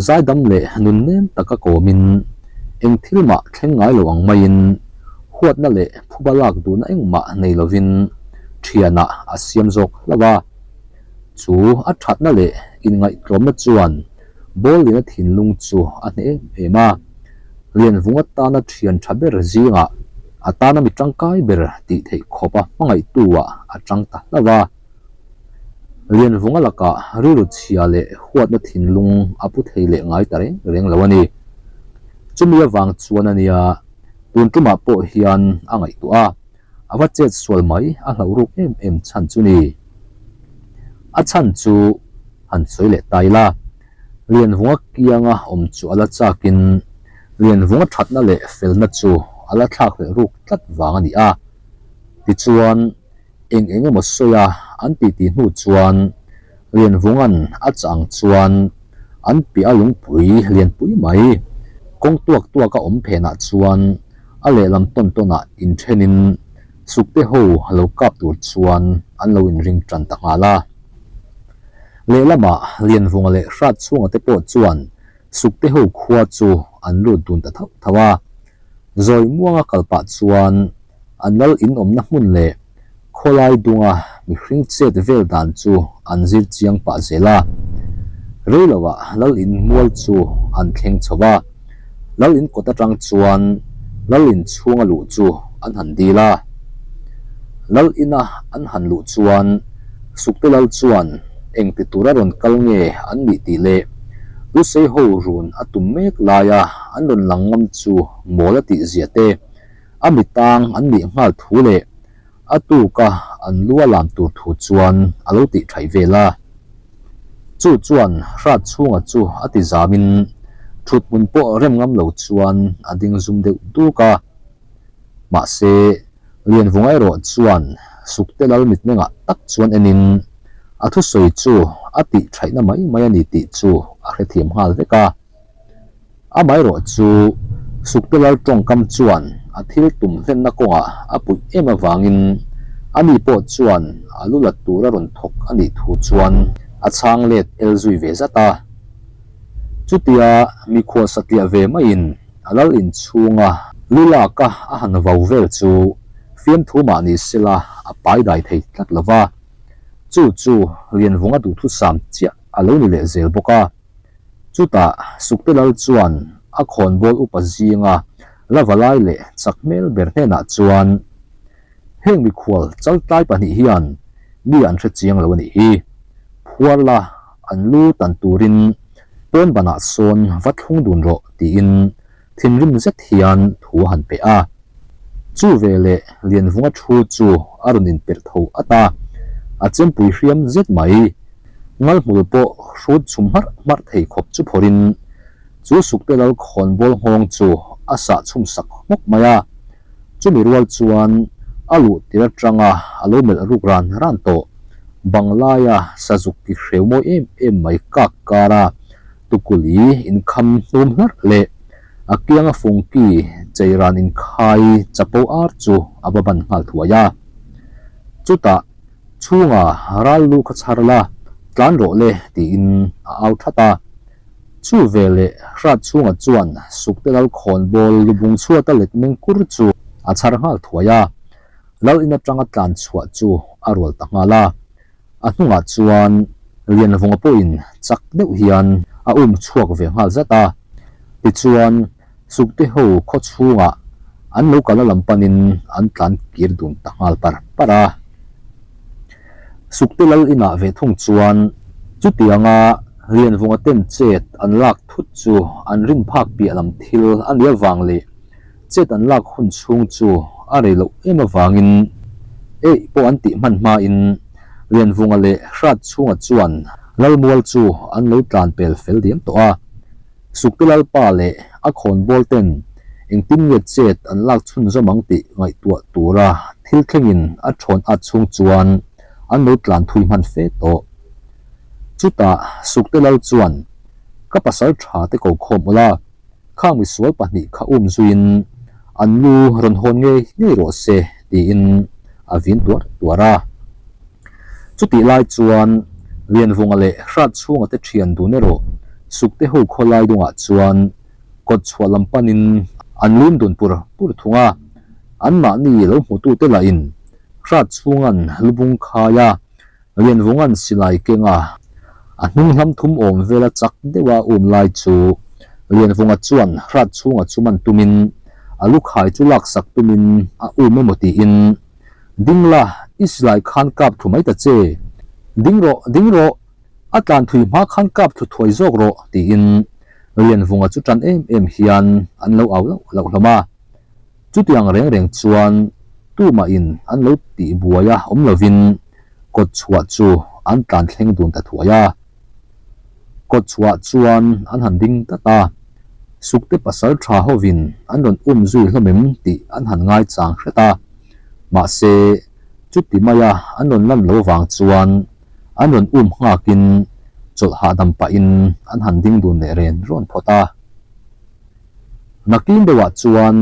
zaidam leh nun nem taka kawmin eng thil mah thleng ngai lo ang maiin huatna leh phuba lak duhna engmah nei lovin thianah a siam zawk hlauh a. Chu a thatna leh inngaihtlawmna chuan Bawlliana thinlung chu a hneh em em a, Lianvunga tana thian tha ber zingah a tana mi tangkai ber tih theih khawpa hmangaihtu-ah a tang ta hlauh a. Lianvunga lakah rilru chhia leh huatna thinlung a pu thei leh ngai ta reng reng lo a ni. Chumi avang chuan a nia, tun tumah pawh hian a ngaihtuah a. A va chet sual mai a hlauh ruk em em chhan chu ni. A chhan chu han sawi leh ta ila, Lianvunga kianga awm chu a la chakin Lianvunga thatna leh felna chu a la thlak leh ruk tlat vang a ni a. Tichuan, eng eng emaw sawi a an titi hnu chuan Lianvunga'n a chah ang chuan an piah a lungpui lianpui mai kawng tuak tuaka awm phenah chuan A lehlam tawn tawnah inthenin sukte ho lo kap tur chuan an lo inring tan ta nghal a. Lehlamah Lianvunga leh Hratchhunga te pawh chuan sukte ho khua chu an lut dun ta thauh thauh a. Zawi muanga kal pah chuan an lal inawmna hmun leh Khawlai dunga mihring chet vel dan chu an zir chiang pah zel a. Rei loah Lal in mual chu an thleng chho a. Lal in kawt atang chuan Lal in chhunga luh chu an han dil a. Lal ina an han luh chuan Sukte Lal chuan eng ti tura rawn kal nge an nih tih leh Lusei ho run a tum mek laia an rawn lang ngam chu mawl a tih zia te A mi tang an nih nghal thu leh a tuka an lu a lam tur thu chuan a lo tih thaih vel a. Chu chuan hrat chhunga chu a ti zamin thut hmun pawh rem ngam lo chuan a ding zum deuh duk a. Mahse, Lianvunga erawh chuan Sukte lal mitmengah tak chuan enin a thusawi chu a tih thaihna mai mai a ni tih chu a hrethiam nghal vek a. Amaherawh chu Sukte Lal tawngkam chuan a thil tum hlenna kawngah a puih em avangin ani pawh chuan a lu la tur a rawn thawk a nih thu chuan a chhang let el zui ve zat a. Chutia mikhual satliah ve maiin a lal inchhunga lu laka a han vau vel chu fiamthu mah ni sela a pai dai thei tlat lo va, chu chu Lianvunga duhthusam chiah a lo ni leh zel bawk a. Chutah Sukte Lal chuan a khawnbawl upa zinga la valai leh chak hmel ber hnenah chuan, Heng mikhual chaltlai pahnih hian mi an hre chiang lo a nih hi. Phuar la, an lu tan turin pawn banah sawn va thlung dun rawh tiin thinrim zet hian thu a han pe a. Chu veleh Lianvunga thu chu a rawn inperh tho at a, a chempui hriam zet mai. Ngalhmul pawh hrut chhum hmarh hmarh thei khawp chu phawrhin chu Sukte Lal khawnbawl nghawng chu a sah chhum sak hmawk mai a. Chumi rual chuan a luh tir atanga a lo melh ruk ran ran tawh. Banglaia sazuk ti hreu mawi em em mai kak kara Tukuli inkham hnum hlarh leh a kianga fungki cheiran inkhai chapo ar chu a va ban nghal thuai a. Chutah chhunga ral lu kha chhar la, tlan rawh le tiin a au that a. Chu veleh hrat chhunga chuan Sukte Lal khawnbawl lubung chhuata let meng kur chu a chhar nghal thuai a. Lal in atanga tlan chhuah chu a rual ta nghal a. A hnungah chuan Lianvunga pawhin chak deuh hian a um chhuak ve nghal zat a. Tichuan, Sukte ho khaw chhungah an lo kalna lam panin an tlan kir dun ta nghal par par a. Sukte lal inah ve thung chuan chutianga Lianvunga ten chet an lak thut chu an rin phak piah lam thil a nih avang leh Chet an lak hun chhung chu a rei loh em avangin eih pawh an tih hman hmain Lianvunga leh Hrat chhunga chuan Lalmual chu an lo tlan pel fel diam tawh a. Sukte Lalpa leh a khawnbawl ten engtin nge chet an lak chhunzawm ang tih ngaihtuah tura thil thlengin a thawn at chhung chuan an lo tlan thui hman fe tawh. Chutah Sukte Lal chuan, Ka pasal tha te ko khawm ula, khang misual pahnih kha um zuiin an lu rawn hawn ngei ngei rawh se tiin a vin tuar tuar a. Chutih lai chuan Lianvunga leh Hratchhunga te thian dun erawh Sukte ho khawlai dungah chuan kawt chhuah lam panin an lim dun pur pur thung a, anmahni lo hmutute lahin Hratchhunga'n lubung khai a Lianvunga'n silai kenga a hnung hlam thum awm vela chak deuha um lai chu Lianvunga chuan Hratchhunga chu man tumin a lukhai chu laksak tumin a um emaw tiin, Ding la, i silai khan kap thlu mai ta che. Ding rawh, ding rawh, a tlan thui hma khan kap thlu thuai zawk rawh tiin Lianvunga chu tan em em hian an lo au lauh lauh hlawm a. Chutiang reng reng chuan tumahin an lo tih buai a awm lovin kawt chhuah chu an tlan thleng dun ta thuai a. Kawt chhuah chuan an han ding tlat a, Sukte pasal tha hovin an rawn um zui hlawm em tih an han ngaichang hret a. Mahse, chuti maia an rawn lan lo vang chuan an rawn um nghakin chawlh hahdam pahin an han ding dun leh ren rawn phawt a. Nakin deuhah chuan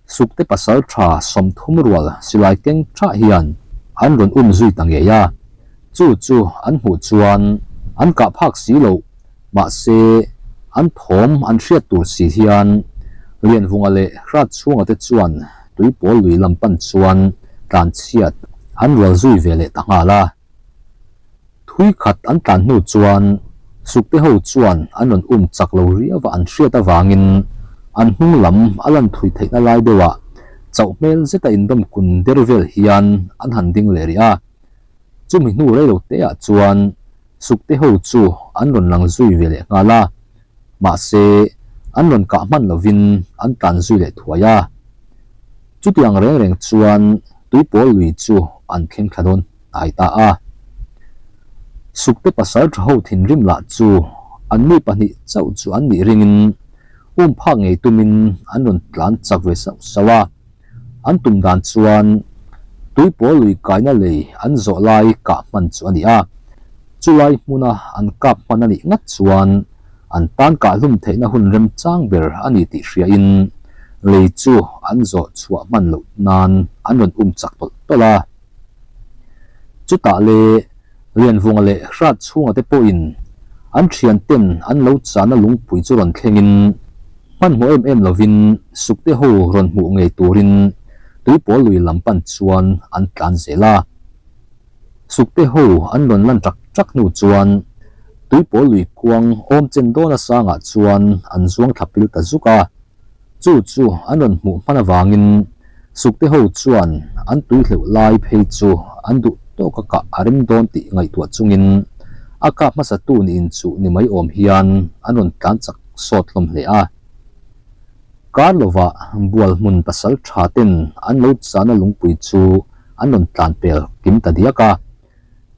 Sukte pasal tha 30 rual silai keng thah hian an rawn um zui ta ngei a, chu chu an hmuh chuan an kah phak si loh, mahse an thawm an hriat tur si hian Lianvunga leh Hratchhunga te chuan tuipawl lui lam pan chuan tlanchhiat an rual zui ve leh ta nghal a. Thui khat an tlan hnu chuan Sukte ho chuan an rawn um chak lo riau a an hriat avangin an hnung lam a lan thui theihna lai deuhah chauh hmel zeta indawm kun der vel hian an han ding leh rih a. Chumi hnu rei lo te ah chuan Sukte ho chu an rawn lang zui ve leh nghal a, mahse an rawn kah hman lovin an tlan zui leh thuai a. Chutiang reng reng chuan tuipawl lui chu an thleng thla dawn hnai ta a. Sukte pasal tha ho thinrim lah chu an mi pahnih chauh chu an nih ringin um phak ngei tumin an rawn tlan chak ve sauh sauh a. An tum dan chuan tuipawl lui kaina lei an zawh lai kah hman chu a ni a. Chulai hmuna an kap hman a nih ngat chuan an tan kah hlum theihna hun remchang ber a ni tih hriain lei chu an zawh chhuah hman loh nan an rawn um chak tawlh tawlh a. Chutah le Lianvunga leh Hratchhunga te pawhin an thianten an lo chahna lungpui chu rawn thlengin hmanhmawh em em lovin Sukte ho rawn hmuh ngei turin tuipawl lui lam pan chuan an tlan zel a. Sukte ho an rawn lan ṭak ṭak hnu chuan tuipawl lui kuang awm chen dawn a sangah chuan an zuang thla pil ta zuk a. Chu chu an rawn hmuh hman avangin Sukte ho chuan an tui hleuh lai phei chu an duh tawk a kah a rem dawn tih ngaihtuah chungin a kap hmasatu ni inchuh ni mai awm hian an rawn tlan chak sawt hlawm hle a. Kar lovah bual hmun pasal tha ten an lo chahna lungpui chu an rawn tlan pel kim ta diak a.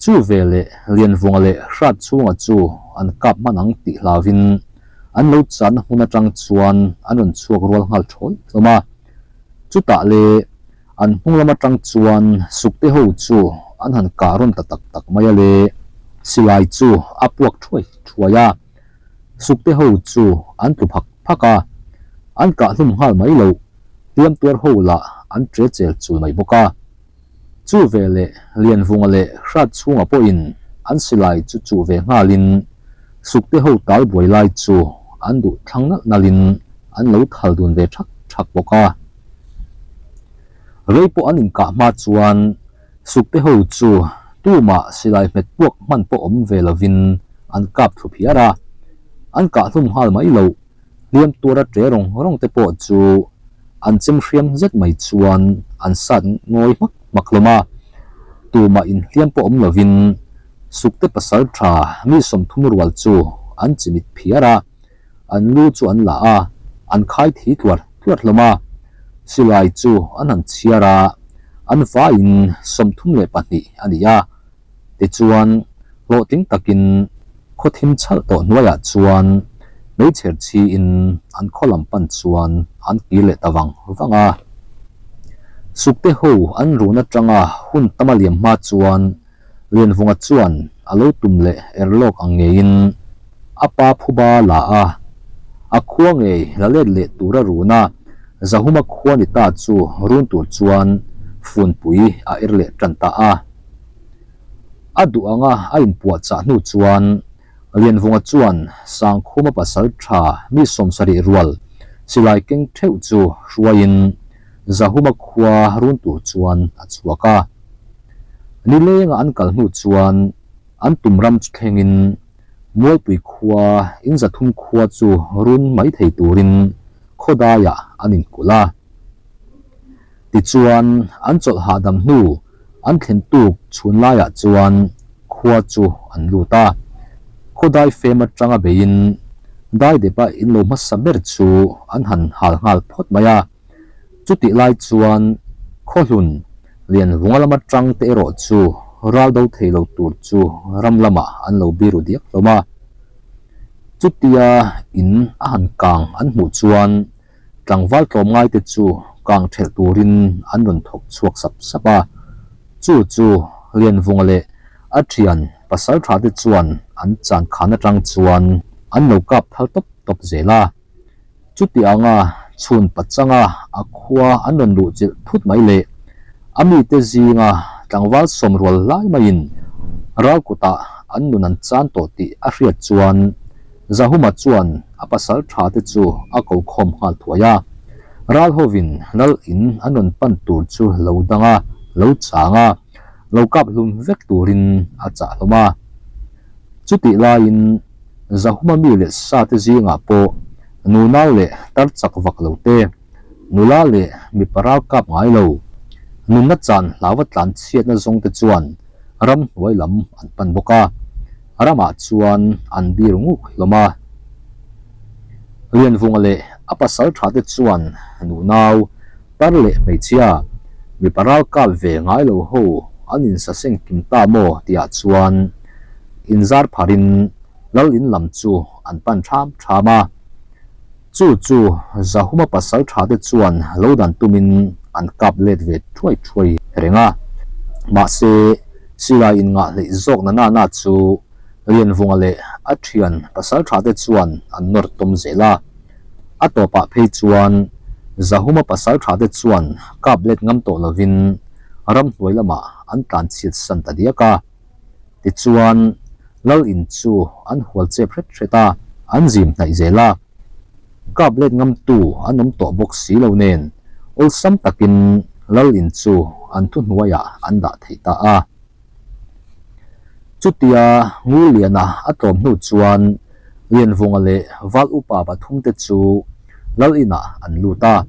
Chu ve leh Lianvunga leh Hratchhunga chu an kap hman ang tih hlauvin an lo chahna hmun atang chuan an rawn chhuak rual nghal thawi hlawm a. Chutah le an hnung lam atang chuan Sukte ho chu an han kah rawn ta tak tak mai a le, silai chu a puak thuai thuai a. Sukte ho chu an tlu phak phak a, an kah hlum nghal mai loh, hliam tuar ho lah an tre chel chul mai bawk a. Chu ve leh Lianvunga leh Hratchhunga pawhin an silai chu chuh ve nghalin Sukte ho tal buai lai chu an duh thlang nalh nalhin an lo thal dun ve thak thak bawk a. Rei pawh an inkah hma chuan Sukte ho chu tumah silai hmet puak hman pawh awm ve lovin an kap thlu phiar a, an kah hlum nghal mai loh. Hliam tuara ṭe rawng rawng te pawh chu an chem hriam zet mai chuan an sat ngawi hmak hmak hlawm a, tumah inhliam pawh awm lovin Sukte pasal ṭha mi 30 rual chu an chimit phiar a, an lu chu an la a, an khai thi tluar tluar hlawm a, silai chu an han chhiar a, an vaiin 32 a ni a, tichuan hlawhtling takin. Khaw thim chhalh tawh hnuaiah chuan meichher chhiin an khaw lam pan chuan an kir leh ta vang vang a. Sukte ho an run atanga hun tama liam hma chuan Lianvunga chuan a lo tum leh er lawk ang ngeiin a pa phuba la a, a khua ngei la let leh tur a run a, Zahuma khua ni ta chu run tur chuan funpui a er leh tan ta a. A duh anga a inpuahchah hnu chuan Lianvunga chuan Sangkhuma pasal tha mi sawmsarih rual silai keng theuh chu hruaiin Zahuma khua run tur chuan a chhuak a. Nilenga an kal hnu chuan an tum ram chu thlengin Mualpui khua in zathum khua chu run mai thei turin khawdaiah an inkulh a. Tichuan an chawlh hahdam hnu an thlen tuk chhun laiah chuan khua chu an lut a. Khawdai fem atanga beiin Daidepa in lo hmasa ber chu an han hal nghal phawt mai a. Chutih lai chuan Khawhlun Lianvunga lama tang te erawh chu ral do thei lo tur chu ram lamah an lo biru diak hlawm a. Chutia in a han kang an hmuh chuan tlangval tlawmngai te chu kang thelh turin an rawn thawk chhuak sap sap a. Chu chu Lianvunga leh a thian pasal tha te chuan an chan khan atang chuan an lo kap thal tawp tawp zel a. Chuti anga chhun pachanga a khua an rawn luh chilh thut mai le. A mite zinga tlangval sawmrual lai maiin ral kutah an nun an chan tawh tih a hriat chuan Zahuma chuan a pasal tha te chu a ko khawm nghal thuai a. Ral hovin lal in an rawn pan tur chu lo dang a, lo chang a, lo kap hlum vek turin a chah hlawm a. Chutih laiin Zahuma mi leh sa te zingah pawh nunau leh tar chak vak lo te, nula leh mipa ral kap ngai lo, nunna chan hlauva tlan chhiatna zawng te chuan ram hnuai lam an pan bawk a, ramah chuan an bir nguk hlawm a. Lianvunga leh a pasal tha te chuan nunau, tar leh hmeichhia, mipa ral kap ve ngai lo ho an insaseng kim ta maw tihah chuan inzar pharin lal in lam chu an pan tham tham a. Chu chu Zahuma pasal tha te chuan lo dan tumin an kap let ve thuai thuai reng a. Mahse, silai inngah hleih zawk na na na chu Lianvunga leh a thian pasal tha te chuan an nawr tawm zel a. A tawpah phei chuan Zahuma pasal tha te chuan kap let ngam tawh lovin ramhnuai lamah an tlan chhiat san ta diak a. Tichuan, Lal in chu an hual chep hret hret a, an zim hnaih zel a. Kap let ngamtu an awm tawh bawk si lo nen, awlsam takin Lal in chu an thuhnuaiah an dah thei ta a. Chutia Ngurliana a tlawm hnu chuan Lianvunga leh Val upa pathumte chu Lal inah an lut a.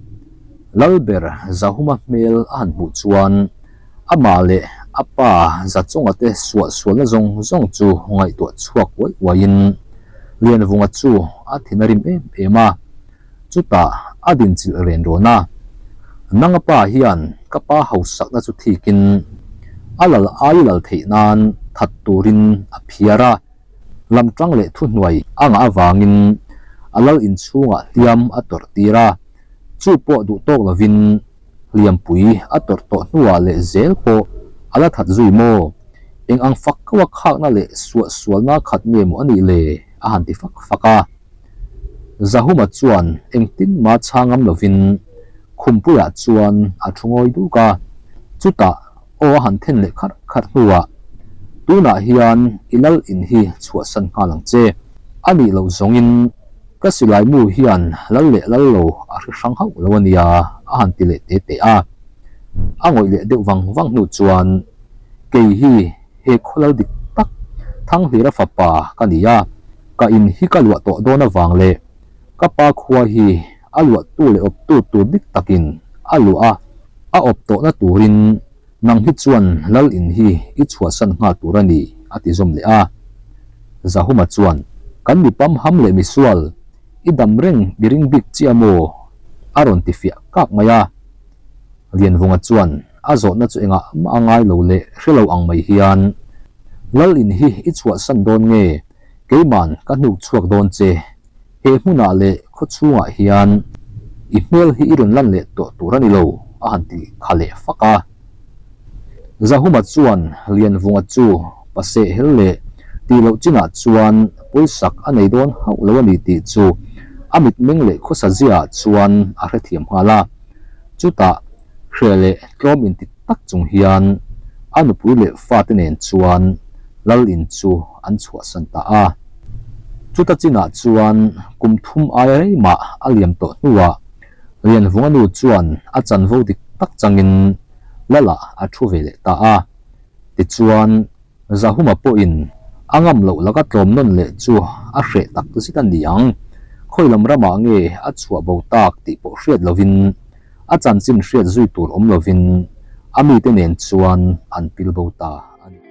Lalber Zahuma hmel a han hmuh chuan Amah leh a pa Zachunga te suahsualna zawng zawng chu ngaihtuah chhuak uai uaiin Lianvunga chu a thin a rim em em a, chutah a dinchilh ren rawn a. Nanga pa hian ka pa hausakna chu thikin a lal ai lal theih nan that turin a phiar a, lamtang leh thuhnuai a ngah avangin a lal inchhungah hliam a tawrh tir a, chu pawh duh tawk lovin Hliampui a tawrh tawh hnuah leh zel pawh a la that zui maw? Eng ang fak kau a khakna leh suahsualna khat nge maw a nih le? a han ti fak fak a. Zahuma chuan engtin mah chhang ngam lovin Khumpuiah chuan a thu ngawi duk a. Chutah aw a han then leh kharh kharh hnuah, Tunah hian i lal in hi chhuahsan nghal ang che. A nih loh zawngin Ka silai mu hian lal leh lal lo a hre hrang hauh lo a nia, a han ti leh te te a. A ngawih leh deuh vang vang hnu chuan, Kei hi he khawlal dik tak Thanghlira fapa ka ni a, ka in hi ka luah tawh dawn avang leh ka pa khua hi a luahtu leh awptu tur dik takin a luah a, a awp tawhna turin Nang hi chuan lal in hi i chhuahsan nghal tur a ni, a ti zawm leh a. Zahuma chuan, Kan mi pamham leh misual, i dam reng i ring bik chiah maw? a rawn ti fiah kak mai a. Lianvunga chuan a zawhna chu engah mah a ngai lo leh hre lo ang mai hian, Lal in hi i chhuahsan dawn nge? Keiman ka hnuk chhuak dawn che, he hmunah leh khaw chhungah hian i hmel hi i rawn lan leh tawh tur a ni lo, a han ti kha leh fak a. Zahuma chuan Lianvunga chu paseh hel leh tih loh chinah chuan pawisak a nei dawn hauh lo a ni tih chu a mitmeng leh khawsa ziaah chuan a hrethiam nghal a. Chutah hreh leh tlawm inti tak chung hian a nupui leh fate nen chuan lal in chu an chhuahsan ta a. Chuta chinah chuan kum thum aia rei mah a liam tawh hnuah Lianvunga nu chuan a chanvo dik tak changin Lala a thu ve leh ta a. Tichuan, Zahuma pawhin a ngam loh laka tlawm nawn leh chu a hreh tak zet a ni ang. Khawi lam ramah nge a chhuah bo tak tih pawh hriat lovin, a chanchin hriat zui tur awm lovin a mite nen chuan an pil bo ta a ni.